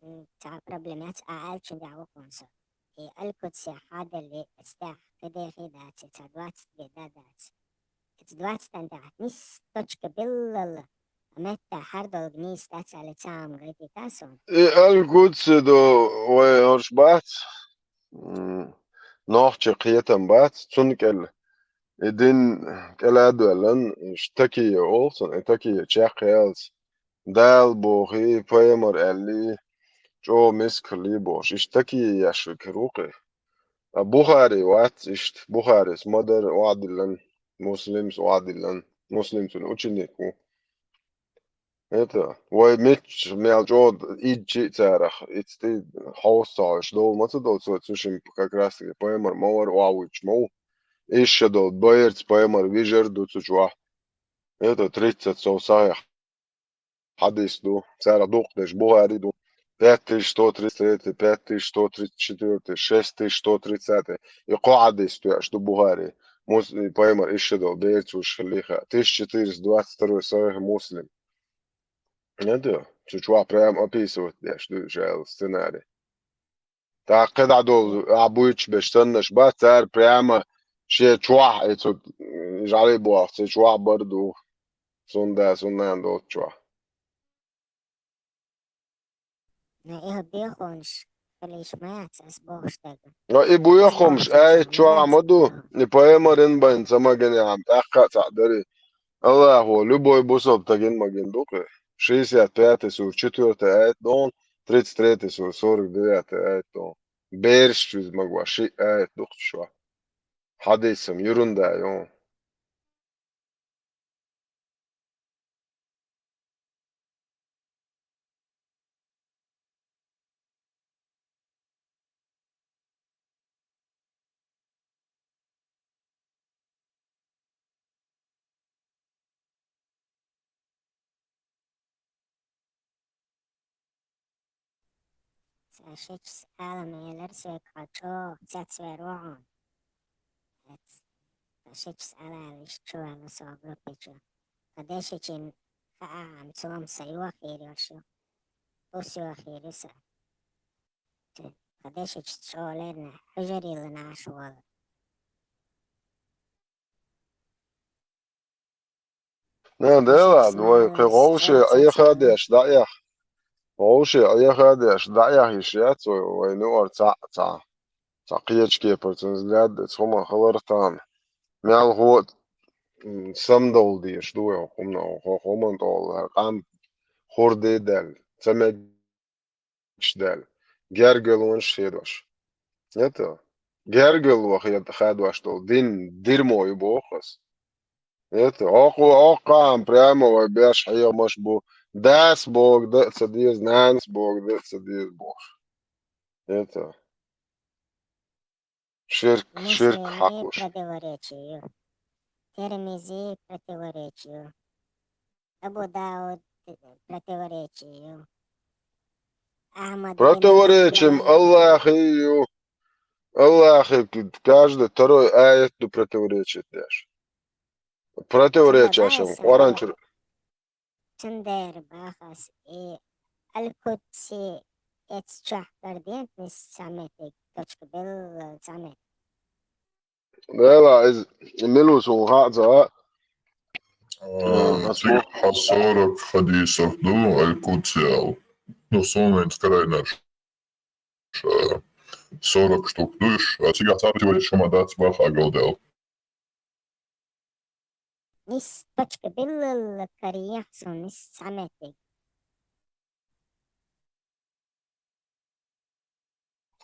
м, цхьа проблема яц, а аьллачун тӀехь ву хьуна со. И Аль-Кудси хьаделли, ацу тӀехь кхидехи дац, и цхьа двадцать бен дан дац. Иза двадцать тӀан тӀехь нис точка биллал, меттахь хьардолга нийса дац аьлла цхьа хӀума гайтийта суна. И Аль-Кудси ду вай хӀорш бац, м, нохчийн кхетам бац, цунна кӀел, и дин кӀел а доьллан, иштта такия олу цунна, и такия чекхъяллалц, Дала бохий, пайхамар аьллий, чӀогӀа мискаллий бохуш, иштта такия еш верг хир ву кхин. А Бухари вац иштта, Бухарис ма дара охьадиллина, Муслимс охьадиллина, Муслим цуьнан ученик ву. Это, вай мичча мел чӀогӀа идчи а царах, ицци хьовса ца хьовсуш долу ма ца долу, цо цу шимма как раз таки пайхамар ма вара охьавуьйтуш ма ву. Иштта долу байрца пайхамар вижар ду цу чохь. Это тридцать сов сахьихь хьадис ду, царах дукхахдерш Бухари ду, пять тысяч сто тридцать третий, пять тысяч сто тридцать четвёртый, шесть тысяч сто тридцатый. И кхо хьадис тоьуш ду Бухари. Мус-, и пайхамар иштта долу берца вуьш хиллий хаьа. Тысяча четыреста двадцать второй Сахьих Муслим. Не ду, цу чохь прям описывать деш ду уьш аьлла сценарий. ТӀаккха кхидӀа долу, ахь буьйцуш берш саннаш бац, цара прямо шен чохь, и цу, м, жӀале боху, цу чохь бар ду, цунна да, цунна нана долчу чохь. Но и хӀун бехунаш хилийш ма яц ас бохуш дерг. Но и бехунаш аят чохь ма ду, и пайхамаран байна ца магинехь, тӀаккха а цхьаъ дарий. Аллахо любой бусалба стагана магийна ду кхин. Шестьдесят пятый сура четвёртый аят доху, тридцать третий сура сорок девятый аят доху. Бераш чуьза магош шиъ аят ду кху чохь. Хьадисам ерунда ю. Сан шичас аламе ларсвек хьо чӀогӀа цецвер ву хьуна. Эц, сан шичас алалиш чу ваьлла со группи чу. Ткъа дешичун хаьа хьан цо-м сан йохийр йолуш ю. Бус йохийр ю сан. Ткъа дешича чӀогӀа лерина хьуьжар йиллина Ӏаш волу. На, дела, вай кхин гӀовше Ӏеха деш дӀаэха. ГӀовше Ӏеха деш дӀаэха йиш яц вай, вай нуар цхьаъ, цхьа, цхьа кхечу кепара цунна взгляд, эца хӀума хилар тахана. Мелхо а, м, самадовла дезаш ду вай хӀокху хӀуманна, хӀокху хӀуманна тӀехула лара къам хурде даьлла, ца мег- даьлла. Гергарлонаш хедош. Это, гергарло хед-, хадош долу дин дирмо ю боху ас. Это, окху-, оккхаам прямо вай беш хьехамаш бу. Дас бога дан а ца деза, нанас бога дан а ца деза бохуш. Это, ширк, ширк хьакхуш. Муслиман противоречие ю. Тирмизи противоречие ю. Абу Дауд противоречие ю. Ахьмад бин Противоречим Ханбал. Аллахи ю. Аллахи каждый второй аят ду противоречить деш. Противоречащим Къуръан чуьра. Цундела бахас и Аль-Кудси эц чохь карден нис цаметиг, точка белла цамет. Дела, иза мила ву суна хаьа ца хаьа. А, цига хьан сорок хьадисах ду, Аль-Кудси аьлла. Ну, суна вайна карайнарш, а, сорок штук ду уьш, а цига цхьа противоречие ма дац баха агалдаьлла. Нис точка биллалла карехьа суна нис цхьа меттиг.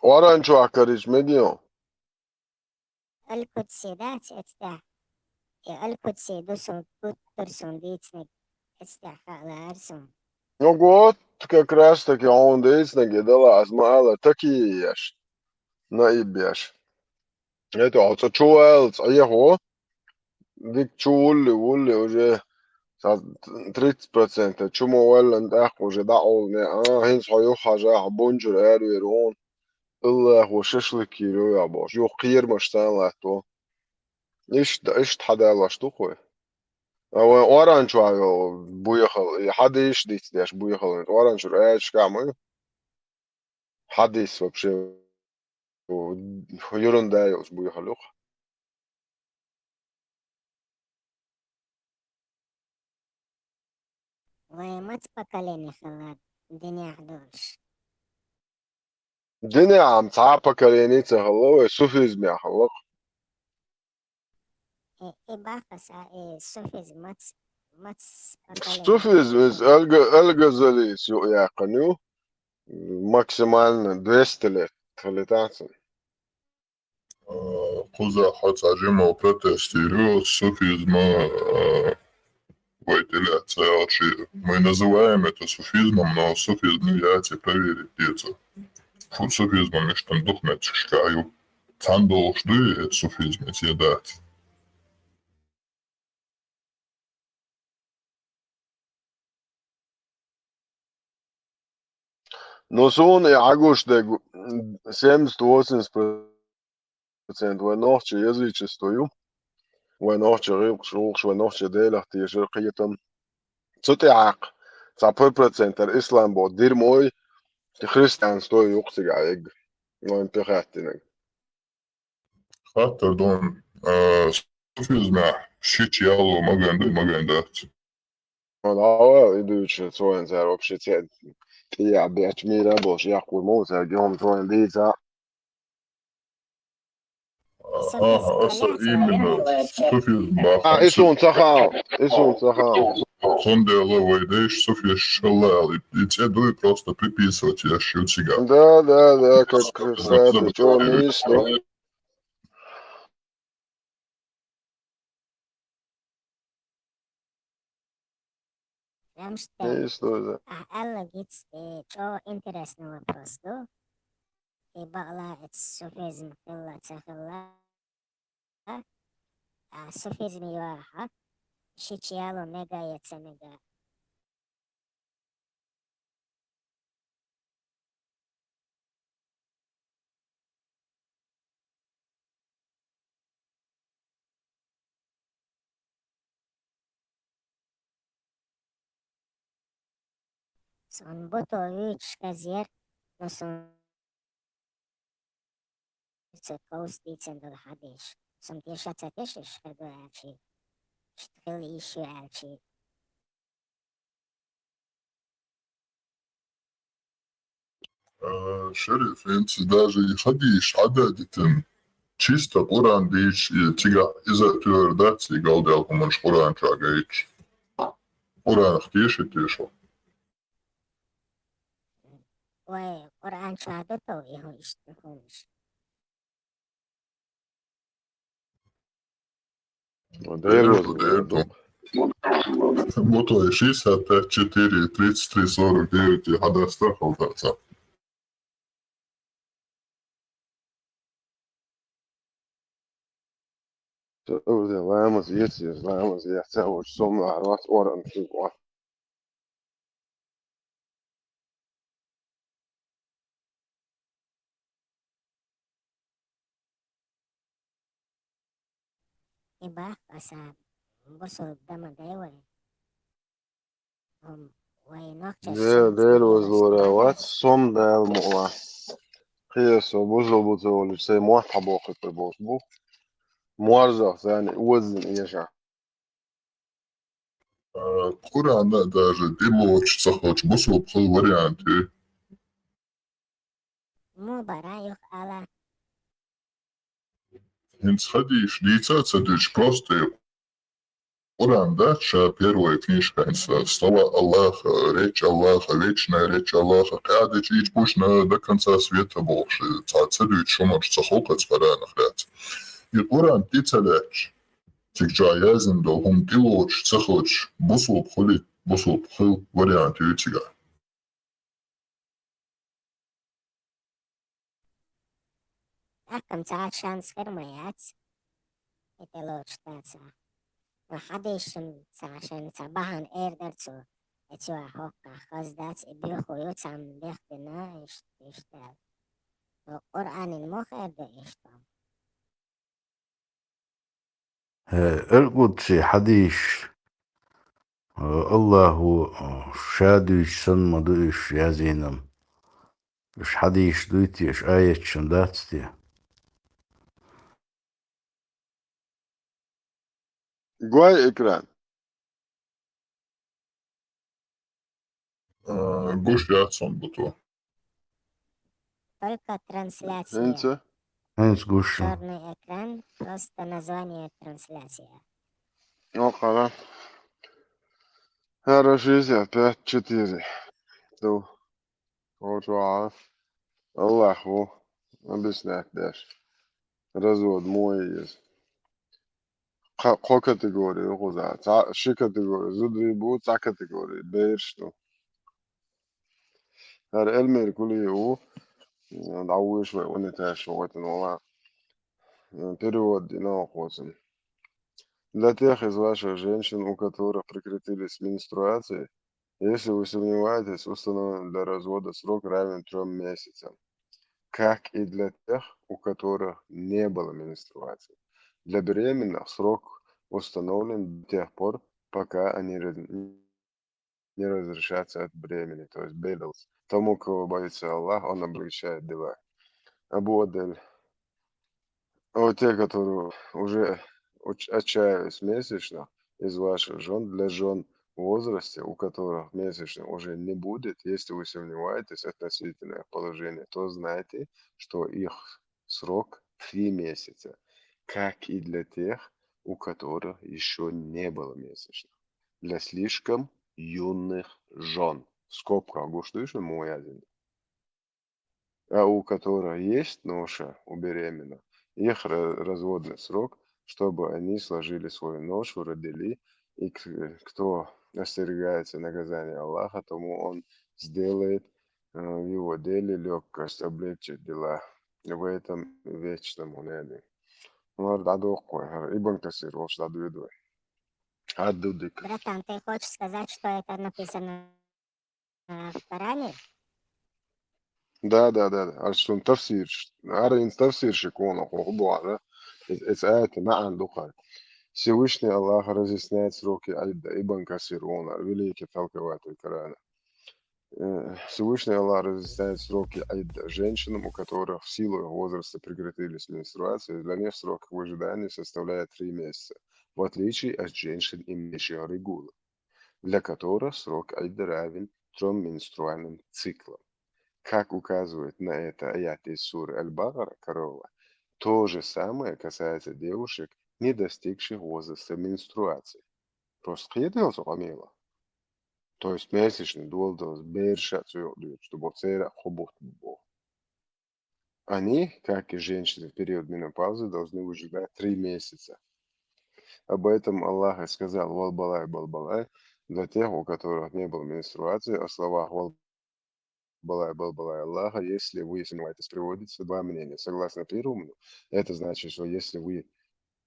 Оранчохь карийча мегий хьо? Аль-Кудси дац эцтехь? И Аль-Кудси ду сан, гуттар сан дийцинарг, эцтехь хаа лаьара сан. Ну вот, как раз таки хьуна дийцинарг и дала, аз ма ала, таки еш, наиб еш. Это хьо цӀа чу валлалц Ӏехо, дика чу вулли, вулли уже цхьа тридцать процентов чу ма валлан тӀаккха уже дӀаолане, а, хӀинца хьо юххьажахь бунчура аравер вон. Аллахо шашлык йийр ю яхь бохуш, юха кхерамаш царна латто. Иштта, иштта хьадалош ду-кх вай. А вайн оранчохь йолу буьйхал, и хьадийш дицдеш буьйхал, оранчура аьллашкахь ма ю. Хьадийс вообще ерунда йолуш буьйхал ю-кх. Вай маца поколени хилла динехь долуш? Динехь-м цхьа а поколени ца хилла вай, суфизмехь хилла-кх. Э, и бахас а, э, суфизм мац-, мац поколени. Суфизм, иза Аль-Га-, Аль-Газалис юкъаяьккхина ю. Максимально двести лет хилийтахь цунна. А, кхузахь цхьа жимма протест йийр ю суфизма, а, вай тӀелаьцна аьлча, мы называем это суфизмом, но суфизм яц и проверить деза. Фу, суфизман иштта дукха меттигашкахь ю. Цхьаьна долуш дуй и суфизм, иза дац. Ну, суна и Ӏагуш дерг, м, семьдесят-восемьдесят процентов вайн нохчийн язычество ю. Вайн нохчийн гӀиллакхаш, гӀуллакхаш, вайн нохчийн Делах тешар, кхетам. Цу тӀехь цхьа пхи процентера ислам боху дирмой, христианство ю-кх цигахь эгга. Вайн тӀе хаьттинарг. Хаттар ду, а, суфизмехь шича яло маган ду, маган дац? Ала, и дуьйцуш, цо вайн цара вообще церан тӀехь бетташ мийра болуш яккхур ма ву цаьрга, и хӀума цо вайн дийца. Аха, аса именно суфизм бахьана. А, и суна ца хаьа, и суна ца хаьа. Цундела вай дайша суфисташ хилла аьлла, и, и цӀе дуй просто приписывать еш ю цигахь. Да, да, да, как, кстати, чё, мисс, ну? Рамштайн. Мисс, ну, да. Ахь аьлла гиц, э, чӀогӀа интересный вопрос ду. И бакъла эца суфизм хилла, ца хилла. А, суфизм юьйхьа, шича яло мега я ца мега. Сан бото вуьйцуш хезера, но сан ца кховса дийцина долу хьадисаш. Сан теша ца тешаш хир ду аьлчи, иштта хила йиш ю аьлчи. А, Шериф, хӀинца даже и хьадисаш Ӏададитина, чисто Къуръан дийцча, и цигахь иза а тоьар дац, и галдаьлла хӀуманаш Къуръан чохь гайташ. Къуръанах теша тешо. Вай Къуръан чохь ду тов и хӀу-, иштта хӀуманаш? Дера ваза, дера ду. Бу тхой шестьдесят пять четыре тридцать три сорок девять хьадастар хьалдацахь. Ламаз еций, ламаз еций, ца вуьйцу, сом лахьар вац, оран хир вац. И бах аса бусул дама дай вай. Хьо вай нохчаш Де-, Дела вазлора вац, сом Дала мукъалахь. Кхин со бусул бу ца волуш, сайн мотт хьабохуьйтур болуш бу. Морзах, царна оззина эша. А, Къуръана даже тӀелоцуш ца хилча, бусулба хила вариант ю. Муха бара юха ала? ХӀинца хьадисаш дийца а ца дуьтуш, просто и Къуръан дац ша первая книжка хӀинца, слова Аллаха, речь Аллаха, вечная речь Аллаха, кхаьдечу ича пуштна до конца света бохуш, цхьа ца дуьйцуш хӀуманаш ца хилча, Къуранах дац. И Къуръан тӀе ца лаьтташ, цига чохь яздина долу хӀума тӀелоцуш ца хилча, бусулба хуьлий, бусулба хила вариант ю цигахь. ТӀаккха-м цхьа шанс хир ма яц, и тӀелоцуш дацахь. Ва хьадисашна цхьа шайна цхьа бахьана эр дара цо, и цо хӀоккхахь хаза дац, и боьха ю, цхьамма бехдина, иштта, иштта аьлла. Ва Къуръанин муха эр ду иштта? Э, Аль-Къудси хьадисаш, э, Аллахо, э, ша дуьйцуш санна ма ду уьш яздина-м. Уьш хьадисаш дуй те, уьш аяташ дац те? Гой экран. А, гуш яц хьуна буту. Только трансляция. ХӀинца? ХӀинца гуш ю. Чёрный экран, просто название трансляция. Ну, хала. Хорошо, шестьдесят пять четыре. Ду. Кхочу а. Аллах ву объяснять деш. Развод муха ю иза? Кха-, кхо категори ю кхузахь. Цхьа, ши категори зударий бу, цхьа категори бераш ду. ХӀара Эльмир Кулиев ву, дӀавуьйш вай униташ ву ватан вала. Перевод дина ву кхузахь. Для тех из ваших женщин, у которых прекратились менструации, если вы сомневаетесь, установлен для развода срок равен трём месяцам, как и для тех, у которых не было менструации. Для беременных срок установлен до тех пор, пока они раз-, не разрешатся от бремени, то есть бедалс. Тому, кого боится Аллах, Он облегчает дела. Абу Адель. А вот те, которые уже уч-, отчаялись месячных из ваших жён, для жён в возрасте, у которых месячных уже не будет, если вы сомневаетесь относительно их положения, то знайте, что их срок три месяца, как и для тех, у которых ещё не было месячных, для слишком юных жён. В скобках гуш ду шу муха яздина. А у которых есть ноша, у беременных, их ра-, разводный срок, чтобы они сложили свою ношу, родили, и к-, кто остерегается наказания Аллаха, тому Он сделает, э, в его деле лёгкость, облегчит дела в этом вечном унеде. ХӀара дӀадоккху вай, хӀара Ибн Касир волчу дӀадоьду вай. ХӀара ду дика. Братан, ты хочешь сказать, что это написано в Коране? Да, да, да, да. ХӀара шун тафсирш, хӀара ин тафсирш кхунах хӀу бохьара. Эц, эц аятан маьӀна ду кхара. Всевышний Аллах разъясняет сроки Идда, Ибн Касир вон, великий толкователь Корана. Э, Всевышний Аллах разъясняет сроки Идда женщинам, у которых в силу их возраста прекратились менструации, для них срок выжидания составляет три месяца, в отличие от женщин, имеющих регулы, для которых срок Идда равен трём менструальным циклам. Как указывает на это аят из суры Аль-Бакара, корова, то же самое касается девушек, не достигших возраста менструации. Просто кхетелца къамела. То есть месячный доладаллалц бераша цу юкъа дуьйцуш ду боху, церан кхо бутт бу боху. Они, как и женщины в период менопаузы, должны выжидать три месяца. Об этом Аллах и сказал: «Вал балай, бал балай», для тех, у которых не было менструации, о словах «вал балай, бал балай» Аллаха, если вы сомневаетесь, приводится два мнения. Согласно первому, это значит, что если вы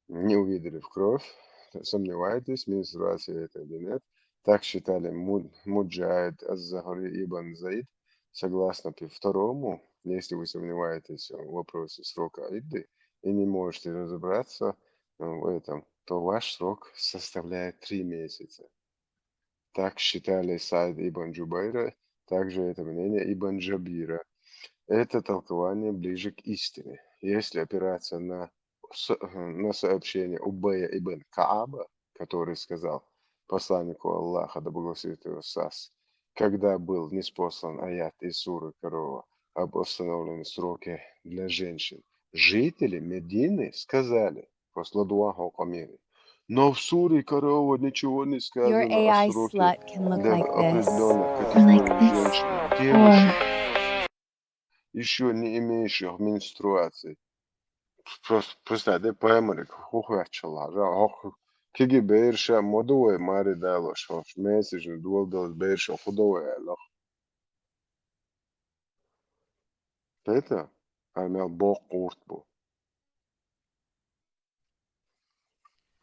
не увидели в кровь, сомневаетесь, менструация это или нет. Так считали Му-, Муджахид, Аз-Захри, Ибн Зайд. Согласно пе-, второму, если вы сомневаетесь в вопросе срока Идды и не можете разобраться, э, в этом, то ваш срок составляет три месяца. Так считали Саид ибн Джубайра, также это мнение Ибн Джабира. Это толкование ближе к истине. Если опираться на с-, на сообщение Убая ибн Кааба, который сказал посланнику Аллаха, да благословит его Сас, когда был ниспослан аят из суры Корова об установленном сроке для женщин, жители Медины сказали, после дуа хьо къамели, Но в суре Корова ничего не сказано о сроке для определённых категорий женщин. Девушек, ещё не имеющих менструаций. Просто, просто де паймарик хухвачала, жа, хох, киги берша моду вай мари далош, хош месяц же дуал дал берша худо вай алох. Это, а мел бок курт бу.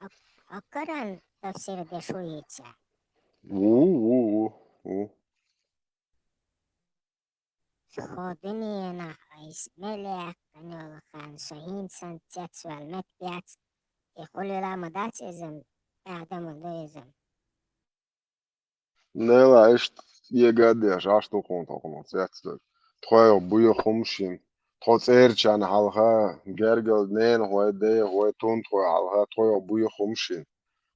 Ак-, акаран тафсир де шуица. У, у, у, у. Сходинена айс меле канёлхан сохинсан цецвал метпяц. И хулила мадацизм, Адам дуизм. Нела, ишт егадеш, аш тухун тухун цецвал. Тхой буй хумшин. Тхо церчан халха, гергал нен хой, де хой, тун тхой халха, тхой буй хумшин.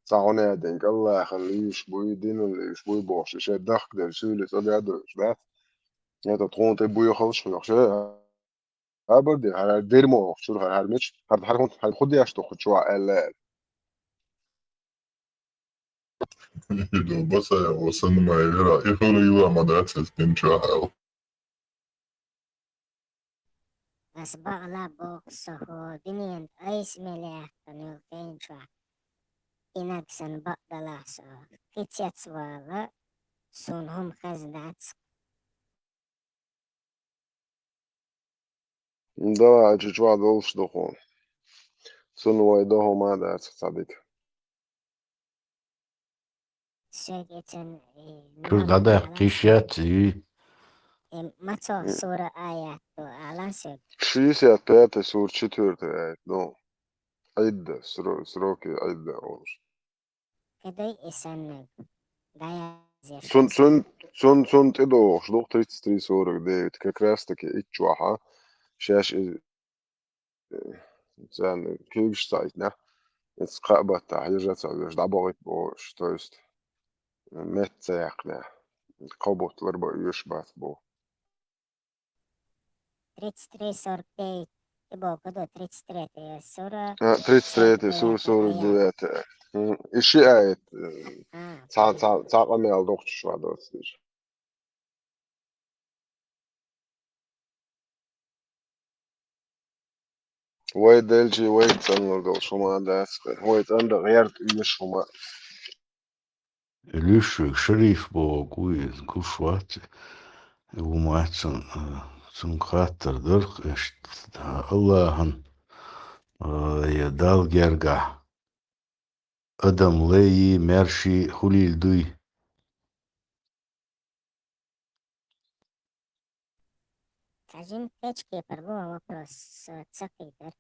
Сагъуне ден, Аллахын лиш буй, динун лиш буй бохш, ше дахк дер, сюлис, огадуш, да? Это тхун те буй халш хуйш, ше? Абар де, хар дермо, чур хар, хар меч, хар, хар хун, хар худ яш то худ чуа эле. До басая, о, сан май вера, и хули ила мадацис пинча хал. Ас бала бок сохо, бинин айс меле, канил кенча. Инак сан бак даласо, кицец вала, сун хум хаздац. Да, чучва долш дохо. Сун вай дохо ма да цадик. Сегецен, э, кур дада кишят и. Э, мацо сура аят то алан сёг. Шестьдесят пятая сура, четвёртая аят, ну. Айда, сро-, сроки айда олш. Кедой эсеннег. Дая зеш. Сун, сун, сун, сун тидо, ждох тридцать три сорок девять. Как раз таки ичваха. Щас и, э, цан кыгш сайт, на. Эц кабата, ежа цавеш, да богит бош, то есть, э, мет цеяхне. Кобот ларба юш бат бо. Тридцать три сорок девять. Ты бо кудо тридцать третья сура. А, тридцать третья сура, сорок девятая. М, иши аят, э, а, ца, ца, ца къамел дохчуш ва досдиш. Вай делчи, вай цанлар дол шума дас. Вай цанда гъярт уйна шума. Илюшик шериф бо куиз кушват. Умацун, э, цун хаттар дырх эшт. Аллахын, э, я дал герга. Адам лейи, мерши, хулил дуй. Кажин печке парло вопрос, э, цакийтер.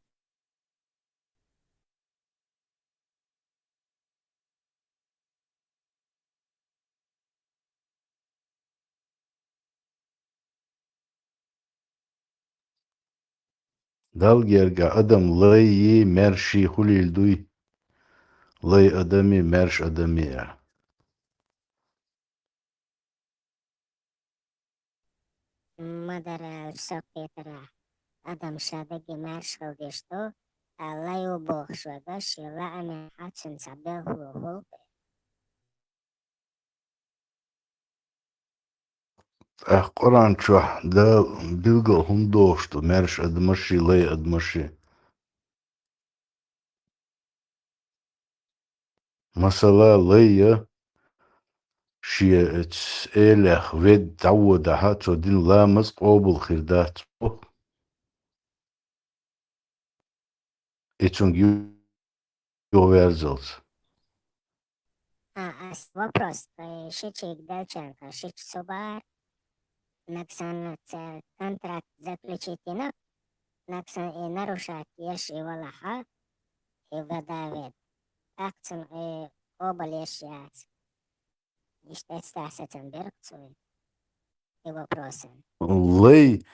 Дал герга адам лайи мерши хулил дуй. Лай адами мерш адами я. Мадара сокетара адам шадаги маршал дешто, Аллай у бохшвага шила ами хацун сабел хулухулте. Ах Къуран чух да билгал хун дошто, марш адмаши, лай адмаши. Масала, лайя шия эц элях вед даввадахьа, цо дин ламаз къобул хир дац. Эцунг ю-, ю верзалц. А, ас вопрос, э, шичик далчанка, шич собар, наксан ца контракт заключить инак, наксан и нарушать еш и валаха, и вадавет. Акцин и обал еш яц. Иштта стаса цан берг цуй. И вопросы. Лей,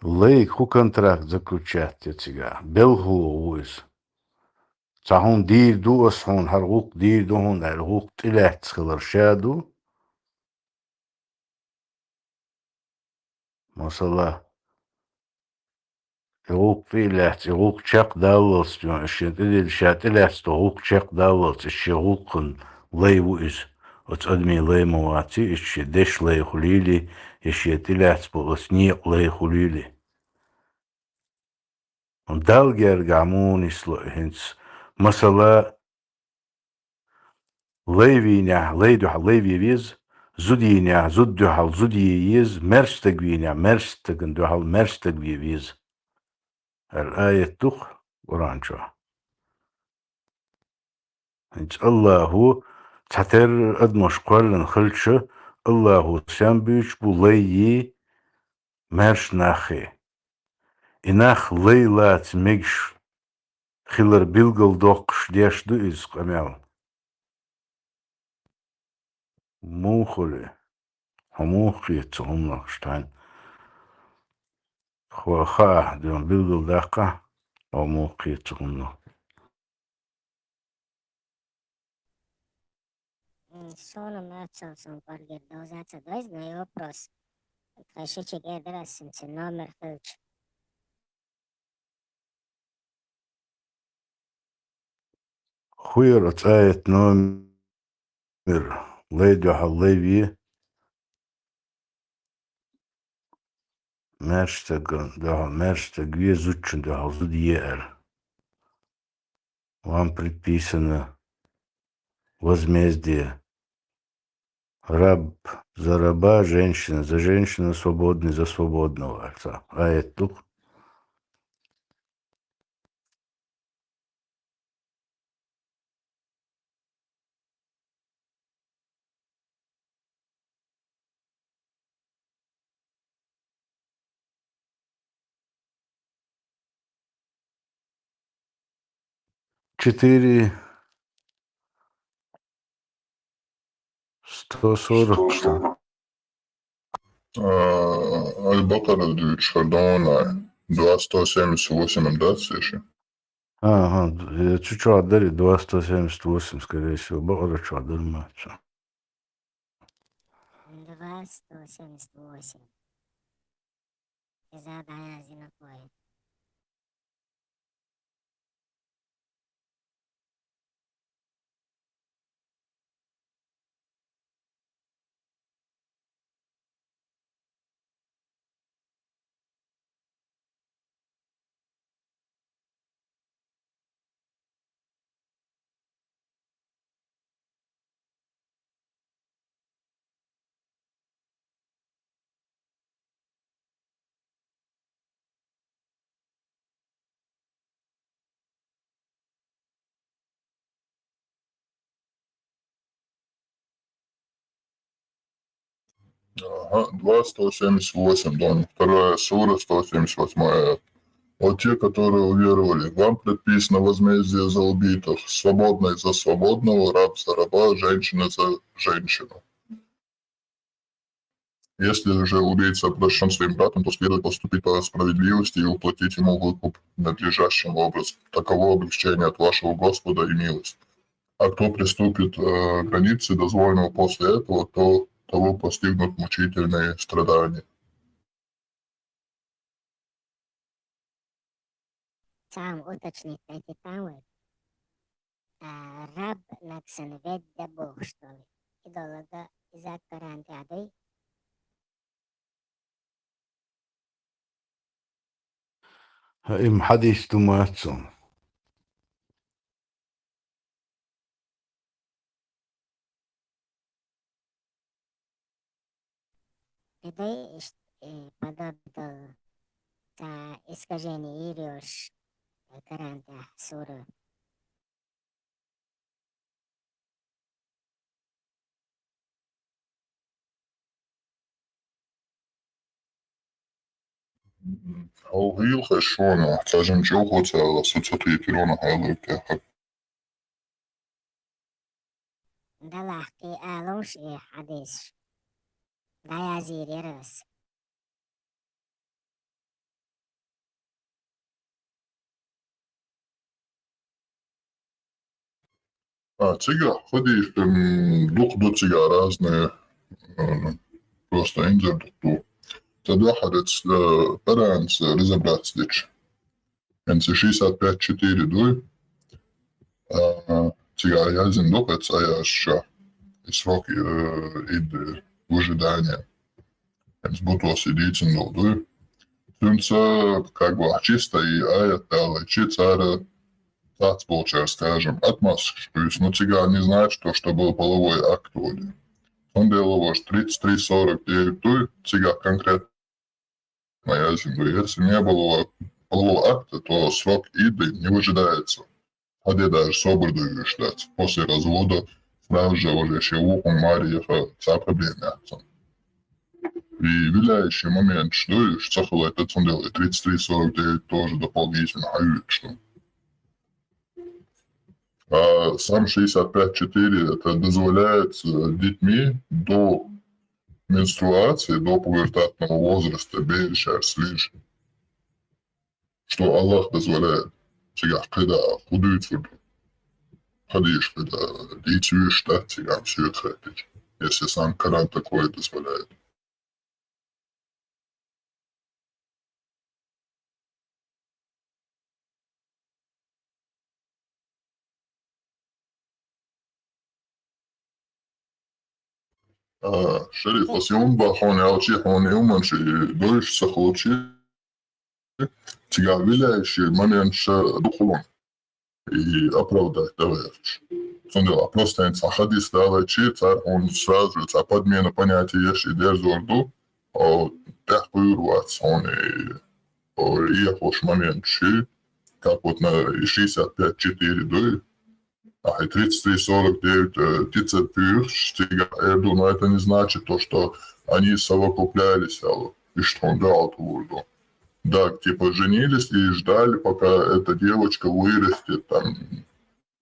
лей ху контракт заключать я цига. Белху уйс. Ца хун дир ду, ас хун хар гук дир ду, хун хар гук тилац хилар шаду. Масала, и гӀуллакх тӀе а лаьцна, и гӀуллакх чекхдаллалц, шен тӀедилла, ша тӀелаьцна долу гӀуллакх чекхдаллалц, иза шен гӀуллакхан лай ву иза. Оцу адамийн лай ма вац и, иза шен дешан лай хуьлийла, я шен тӀелаьцна болу оцу некъан лай хуьлийла. Далла гергахь муха нисло и хӀинца? Масала, лай вийнехь, лай дуьхьал лай вен веза, зуда йийнехь, зуда дуьхьал зуда е еза, маьрша стаг вийнехь, маьрша стагана дуьхьал маьрша стаг вен веза. ХӀара аят ду-кх Къуръан чохь. ХӀинца Аллахьо цхьатерра адамаш кхоьллина хилча, Аллахьо сем буьйцуш бу лай йий маьрша нахе. И нах лай лаца мегаш хилар билгалдоккхуш деш ду иза къамел. Муха хуьлу? Хьо муха кхета цу хӀуманах, Штайн? Хьо хаахь, дуьйна билгалдаккхахь, хьо муха кхета цу хӀуманах? М, суна моьтту, сан кӀоргера довза ца дойзу, но и вопрос. Тхайн шичиг эр дара ас, цуьнан номер хилча. Хьуьнан оцу аятан номер: лай дуьхьал лай ве, маьрша стагана дуьхьал маьрша стаг ве, зудчунна дуьхьал зуда е аьлла. Вам предписано возмездие. Раб за раба, женщина за женщину, свободный за свободного, аьлла цхьа аят ду-кх. Четыре сто сорок. Сто сорок. А, Аль-Бакъара дуьйцуш хир ду хьуна, два сто семьдесят восемь дац иши? Ага, э, чу чохь дара и два сто семьдесят восемь, скорее всего, Бакъара чохь дара ма цу. Два сто семьдесят восемь. Иза дӀаяздина вай. Ага, два сто семьдесят восемь, да, вторая сура, сто семьдесят восьмая аят. О те, которые уверовали, вам предписано возмездие за убитых, свободный за свободного, раб за раба, женщина за женщину. Если же убийца прощен своим братом, то следует поступить по справедливости и уплатить ему выкуп надлежащим образом. Таково облегчение от вашего Господа и милость. А кто приступит, э, границы дозволенного после этого, то того постигнут мучительные страдания. Цхьа уточнить дайтитам вай. А, раб нагсан ведда бохуш долу. И долга иза Коран тӀехь дуй? Им хьадис ду ма цунна. И дай иш-, э, подобие долу цхьа искажение йийр йолуш, э, Коран тӀехь сура. Хьо гӀийла хезаш ву, цхьа жимачу ву ца аьлла, со ца кхетийра хьалха тӀехь. Далахь кхин алуш и хьадисаш. ДӀаязйийр яра ас. А, цигахь хӀун дийр, м, дукха ду цигахь разные, м, просто инзар дукха ду. Ца дуьххьара, э, Къуранца разобраться дича. ХӀанз шестьдесят пять четыре дуй, а, цигахь яздина ду кху цӀа яьлча и срок, э, идды в ожидании. ХӀанз бутосе дийцина долу дуй. Цуьнца, как бы, чисто и аят далайчи, цара цхьацца болчара, скажем, отмазкаш буьйцу. Ну, цигахь не значит то, что был половой акт вроде. Цундела ваш тридцать три сорок девять дуй, цигахь конкретно яздина ду. Если не было полового акта, то срок идды не выжидается. Хьан де даже собар ду уьш дац. После развода сразу же уже шен вукхун маре яха цхьа проблема яц. И виляющий момент, что уьш ца хилийта, цундела тридцать три сорок девять тоже дополнительно хьаюьйцуш ду. А сам шестьдесят пять четыре это дозволяется детьми до менструации, до пубертатного возраста, бераш слежить. Что Аллах дозволяет. Цигахь кхидӀа хӀун дуьйцур ду? Хьадийша кхидӀа дийца вуьйш дац цигахь, всё это хеташ, если сам Коран такое дозволяет. А, Шериф, ас юн бан хьуна аьлчи, хьуна юманчи дойш ца хилчи, цигахь виляющий момент ша дукхулун и оправдать дан гӀерташ. Цундела просто хӀинца хьадис далайчи, цара хьуна сразу же цхьа подмена понятие еш и дерзор ду, о, тӀехь кхуьур вац хьуна и, о, ехуш момент ши, как вот на шестьдесят пять четыре дуй, ахьа тридцать три сорок девять, э, птица пьюх, стига, я думаю, это не значит то, что они совокуплялись, алло, и что он дал турду. Да, типа женились и ждали, пока эта девочка вырастет, там,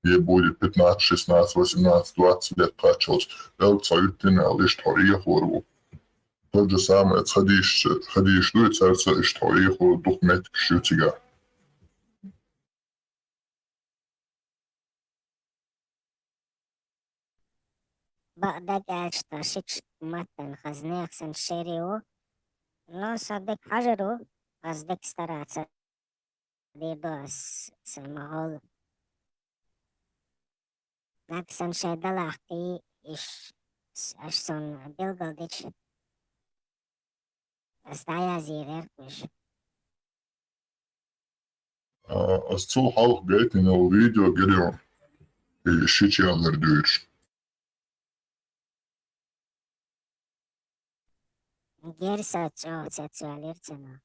ей будет пятнадцать, шестнадцать, восемнадцать, двадцать лет качалось. Эл цаюттина, лишь тхо ехору. То же самое, цхьа дийш, цхьа дийш дуй, царца иш тхо ехору дух метк шуцига. Бакъдерг аьлча, тхан шича маттан хаза нехан санна шери ву, но со дика хьажар ву, ас дика стараться дийр ду ас сан ма-, гӀолла. Нагахь санна шайн далахь кхий, иш, аш суна билгал дича, ас дӀаязйийр яра уьш. А, ас цул хьалха гайтина йолу видео гира ю, и шича ялар дуьйцуш. Герса чӀогӀа цецваьлира цунах.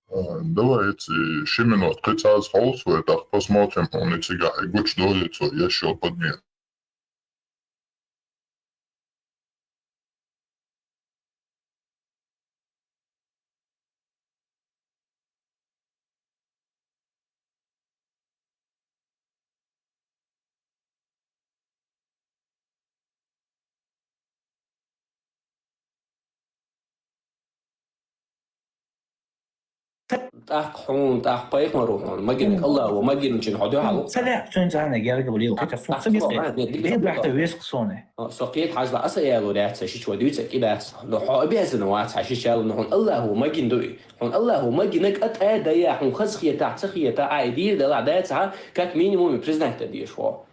А, давайте ши минот кхин цхьа хьовса вай, тӀаккха посмотрим, хьуна цигахь и гучудолий цо еш йолу подмена. ТӀаккха хьуна, тӀаккха пайхамаро хьуна, магинчу Аллахо, магинчу хьо дуьхьал ву. Ца лаьа, цуьнан цӀарна гергабалийла, кхета фу ца миска? Дин бахьта весха соне. Со кхета хьажа, аса яло дац, сан шича ван дуьйца кӀи дац. Но хьо обязан вац хьан шича яло, но хьуна Аллахо магин ду и. Хьуна Аллахо магина кӀа тӀе а дая, хьуна хаза хета, ца хета, а и дийр далахь дац, а, как минимум признать дан дезаш хьо.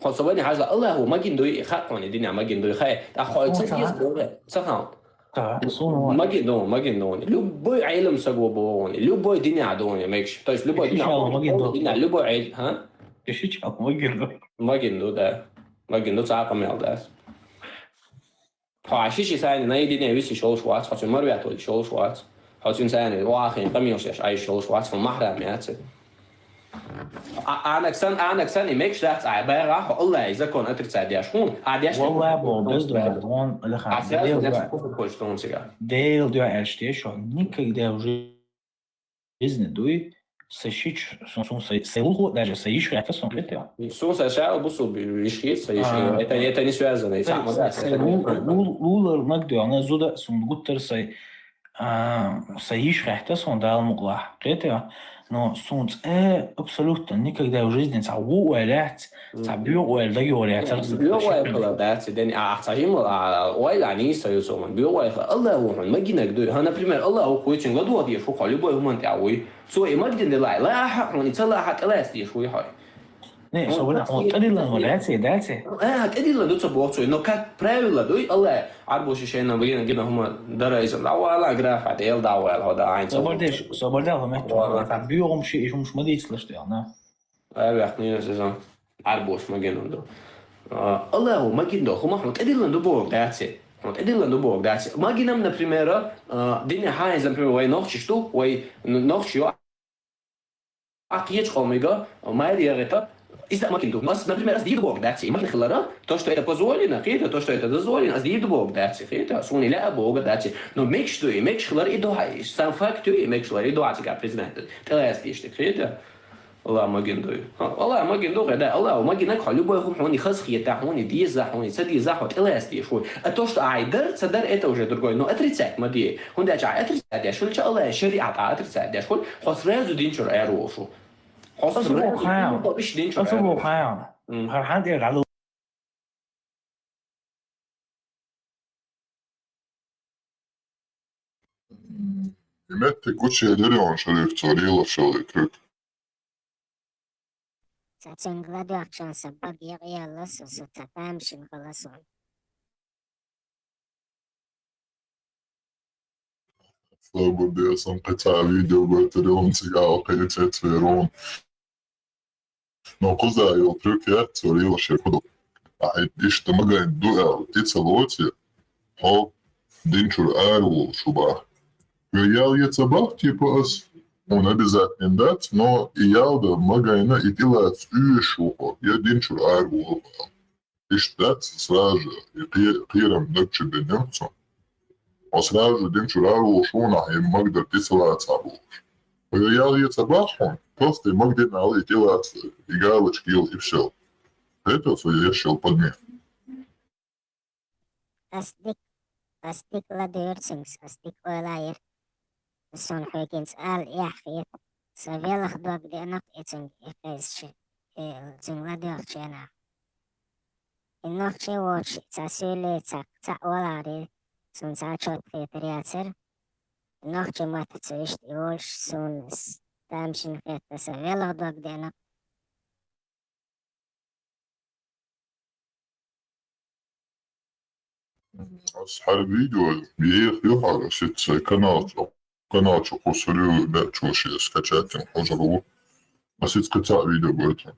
Хьо со вайна хьажа, Аллахо магин ду и, хаьа хьуна и динехь магин ду и, хаьа. ТӀаккха хьо ца деза боху, ца хаьа. Ца, суна вон. Магин ду, магин ду. Любой Ӏелам саг ва боху, любой динехь ду, мегаш. То есть любой динехь, любой Ӏел-, а? Шича магин ду. Магин ду, да. Магин ду, цхьа а къамел дац. Хьо шича сайна наедине висиш йолуш вац, хьо цуьнан марвет волуш йолуш вац. Хьо цуьнан сайна вахийна къамелаш еш Ӏайш йолуш вац, хьуна махьрам яц. А, Анаксан, Анаксан и мегаш дац, а, багӀа хьо Аллахьан закон отрицать деш хьуна. А деш валла бо, бездуьгӀа, вон, Аллахьан, а, связь Дела дуьхьа. Куфр кхочуш ду хьуна цигахь. Дела дуьхьа аьлча деш хьо, никогда в жизни дуй, сан шича, сун, сун, сай, сай улхо, даже сай йиш хета сун хета. Сун сай шал бусу йиш хета, сай йиш хета. А. Это, это не связано, и сама, да, сай это не лу-, связано. Лу-, лулар наг дуьхьа, ана зуда, сун гуттар сай А, са йиша хетта суна, Дала мукъалахь, кхетий? Но суна цкъа абсолютно никогда в жизни цхьа ву ойла яц, цхьа боьха ойла дагайогӀар яц. Боьха ойла хилар дац, ден, а, цхьа жимма, а, ойла нийса ю суна. Боьха ойла хилар. Аллах ву хьуна, магийнарг дуй. Хьа, например, Аллах ву, кхуйцин гад вохье, шу хьо любой хӀуман тӀехь вуй. Цо и магийна делахь, лаахь хьуна, и ца лаахь, тӀелаьцна деш вуй хьо. Не, ну, собар, так он тӀедиллан валяться, да, те? А, тӀедиллан ду ца боху цо. Но как правило, дуй, Аллах, Ӏарбоша шайна вайна гина хӀума дара иза. ДӀавала графа, дел дӀавала, хӀо да, айна ца. Собар деш, собар да, хӀума. Вала. Так, бюгум ши, ишум шма дийцлаш, да, на. Ай, вяхни, сезон. Ӏарбоша магийнан ду. А, Аллах ву магийна ду, хӀума хьуна тӀедиллан ду боху дац. Хьуна тӀедиллан ду боху дац. Магийнам, например, а, дина хьайза, например, вай нохчаш ду, вай н-, нохчаш ю, а кхечу къомига, майра ягӀита, иза магийна ду. Ас, например, ас дийр ду боху дац, и магийна хилара, то, что это позволено, кхета, то, что это дозволено, ас дийр ду боху дац, кхета, суна лаьа боху дац. Но мегаш ду, и мегаш хилара и ду хьа, сам факт ю, и мегаш хилара и ду хьа, цигахь признать ду. ТӀелаьцна деш ду, кхета. Аллах магийна ду. Ха, Аллах магийна ду, хӀеда, Аллах магийнарг хьо любой хӀума хьуна хазахета, хьуна деза, хьуна ца деза, хьо тӀелаьцна деш вуй. А то, что ай дар, ца дар, это уже другой. Но отрицать ма де. ХӀунда аьлча ай отрицать деш хилча, Аллах шариӀат ай отрицать деш хилча, хьо сразу дин чуьра ара волуш ву. Хьо сразу дин чуьра ара волуш ву. М. Хьан тӀера гӀалу. И меттиг гучуелира йоӀан Шариф цо лелаш йолу и крюк. Ца цуьнга ладоьгӀчун сан бага якъаелла со, со ца тамашийна хила суна. Собар де, сан кхин цхьа видео гойтур ю хьуна, цигахь кхин цецвер ву хьуна. Но кхуза йолу трюк яц, цо лелаш яр хӀун ду. Ахьа иштта магийна ду аьлла, и ца лоций, хьо дин чуьра ара волуш ву боху. Хьо ял е ца боху, типа, ас, хьуна обязательно дац, но и ял дан магийна, и тӀелаца оьшуш ву хьо, я дин чуьра ара волу хьо. Иштта дац сразу же, и кхе-, кхерам даг чу бен йоцу. Хьо сразу же дин чуьра ара волуш ву хьуна, и магдар тӀе ца лаца бохуш. Хьо ял е ца боху хьуна, просто и магийна аьлла, и тӀелаца, и галочка йилла, и всё. Это цо еш йолу подмена. Ас дика, ас дика ладуьйра цуьнга, ас дика ойла йира. Суна хьоьгахь ала эхь хета, сан велха дог деана-кх и цуьнга, и кхезча, и цуьнга ладоьгӀучу хенахь. И нохчий воцуш цхьа суьйлий, цхьа, цхьаъ валаре, суна цхьа чот хетар яцара. И нохчий маттаца иштта и волуш, суна с-, тамашийна хетта, сан велха дог деана-кх. Ас хӀара видео еха ю хьара, ас иццай канал чу, канал чу кхуссур ю, баьччо шен скачать йина хьожур ву. Ас иццай кхин цхьа видео гойту.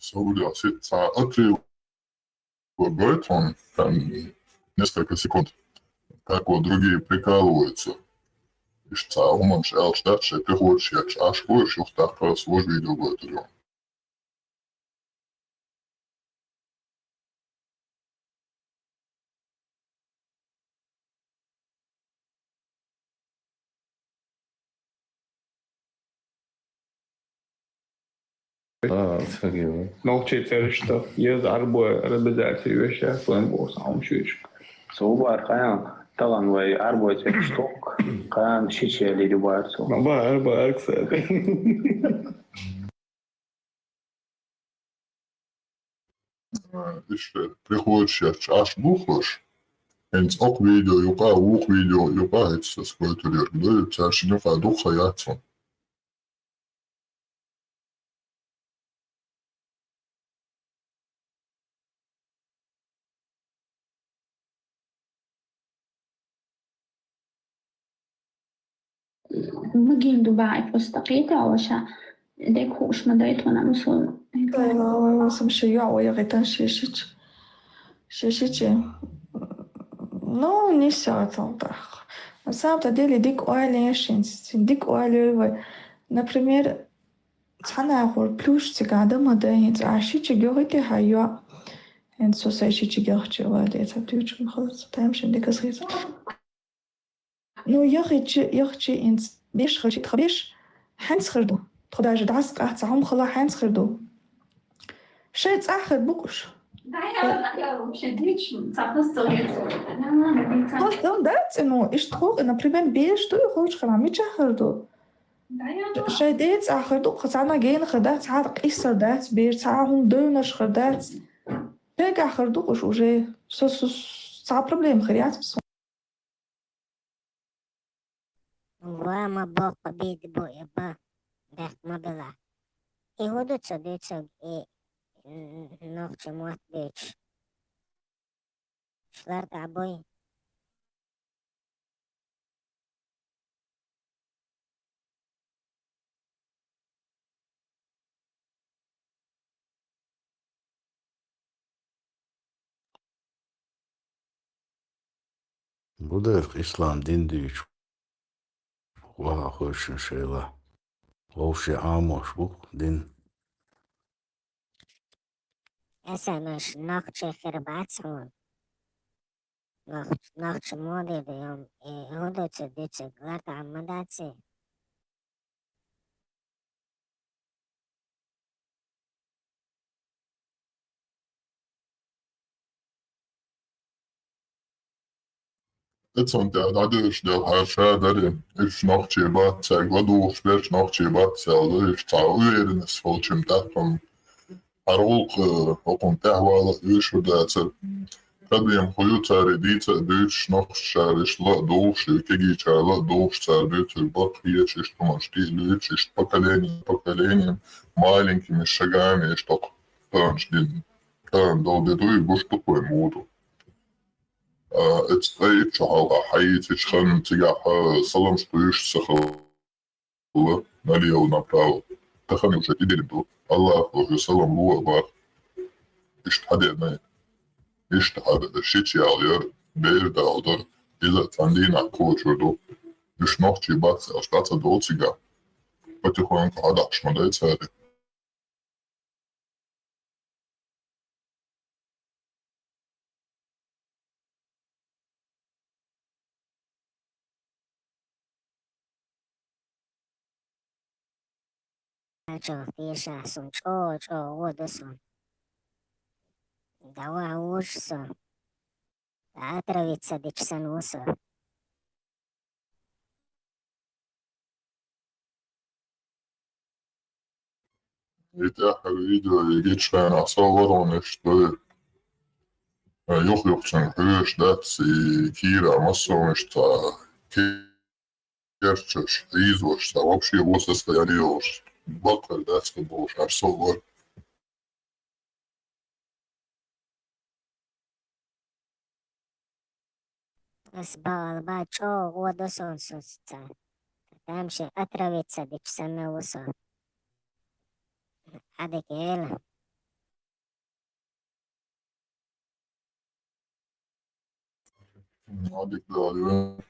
Согули, а се-, цхьа отрывок гойту хьуна, там несколько секунд, как вот другие прикалываются. Иштта цхьа хӀуманаш аьлча дац, шайн тӀехочуш етташ Ӏаш бу, уьш юха тӀаккха ас вожа видео гойтур ю. Нохчий цӀерашта еза Ӏарбой арабизация вешех вайн боху хьуна шуьйчу. Со ву бара кхана, талан вай Ӏарбой цӀераш тохка, кхана шича ялийр ю бара цо. Ма бара, бара, кстати. Иштта, приходишь я чаш бухаш. ХӀинца окху видео юкъа, вукху видео юкъа хӀинца ас гойтур ерг ду, цаьршинна юкъа дукха яц хьуна. Ма гин ду баьӀи просто кхета а ваша. Дек хууш ма дай тхуна мусул. Ой, ой, ой, сам ши йоӀ вай гӀитан ши шич. Ши шичи. Ну, не всё это так. На самом-то деле, дик ойла ешин, дик ойла вай. Например, цхьана ахур плюс цига да ма да, хӀинца а шичи гёгӀи те хьа йоӀ. ХӀинца со сай шичи гёгӀчи ва де, ца тюч ма хала, ца тайм шин дика схица. Ну, яхичи, яхичи инц беш хачи тха беш, хьанц хир ду. Тхо даже дас къац, ам хала хьанц хир ду. Шай цӀа хир букуш. Да, я, я вообще дичь, ца хостел. Хостел, да, ци, ну, иш тхо, например, беш ду, и хуч хана, мича хир ду. Да, я, да. Шай де цӀа хир ду, хацана ген хир да, ца къисар дац, беш ца хум дойнаш хир дац. Шай га хир ду, уж уже, со, со, ца проблем хир яц, Ва ма боккха бийд бу и ба, бехк ма била. И хӀу ду ца дуьйцург, и, м, нохча мотт дуьйцуш? Шлар тӀа буй? Гударх ислам дин дуьйцу. Ваха хойшин шайла. Вовше Ӏамош бу дин. Эсамеш нохчий хир бац хьуна. Нохч-, нохча моде ду, ям, э, хӀу ду ца дуьйцург, лартӀа ма дац и? ЭцунтӀа дӀадуьйш дел хьаша дари, уьш нохчий бац, цаьрга ладугӀуш берш нохчий бац, аьлла, уьш цхьа уверенность волчун тӀехь хӀара гӀуллакх, э, хӀокхунна тӀехвала уьш дацар. Проблема хӀу ю, цара дийца а дуьйцуш, нохчашара иштта ла а дуллуш, кегийчара ла а дуллуш, цара дуьйцург баккхий еш, иштта хӀуманаш тӀе а луьйцуш, иштта поколение, поколение, маленькими шагами, иштта кханаш дин, кхана долу де дуй, гуш ду вайн муду. А, эцу ткъе итт шо хьалха хьаийцича ханна цигахь, а, саламаш дуьйш ца хилла. Налево-направо. Тахана уже тидина ду. Аллахо уже салам ло а бах. Иштта хьадеана. Иштта хьада, шича ял яр, бер дал дар. Иза цхьана дийнахь кхочур ду. Уьш нохчий бац аьлла, дӀа ца доцу цига. Потихоньку хьадахьаш ма дай цара. Ачо, тешахь, сон чӀогӀа-чӀогӀа гӀо ду сон. Давай вуж со. Отравиться дича санна ву со. И тӀаьххьара видео гича хенахь со варон иштта дуй. Юх-юхцуьнга хьоьжуш дац, и кийра массо а иштта керчаш, хьийзош, цхьа вообще вон состояние йолуш, баккхар дац хӀун болуш, аш со вара. Ас бахьал бан чӀогӀа гӀо ду сон суца. Тамашийна отравиться дича санна ву со. Ӏадика эла. М, Ӏадика Дала вен.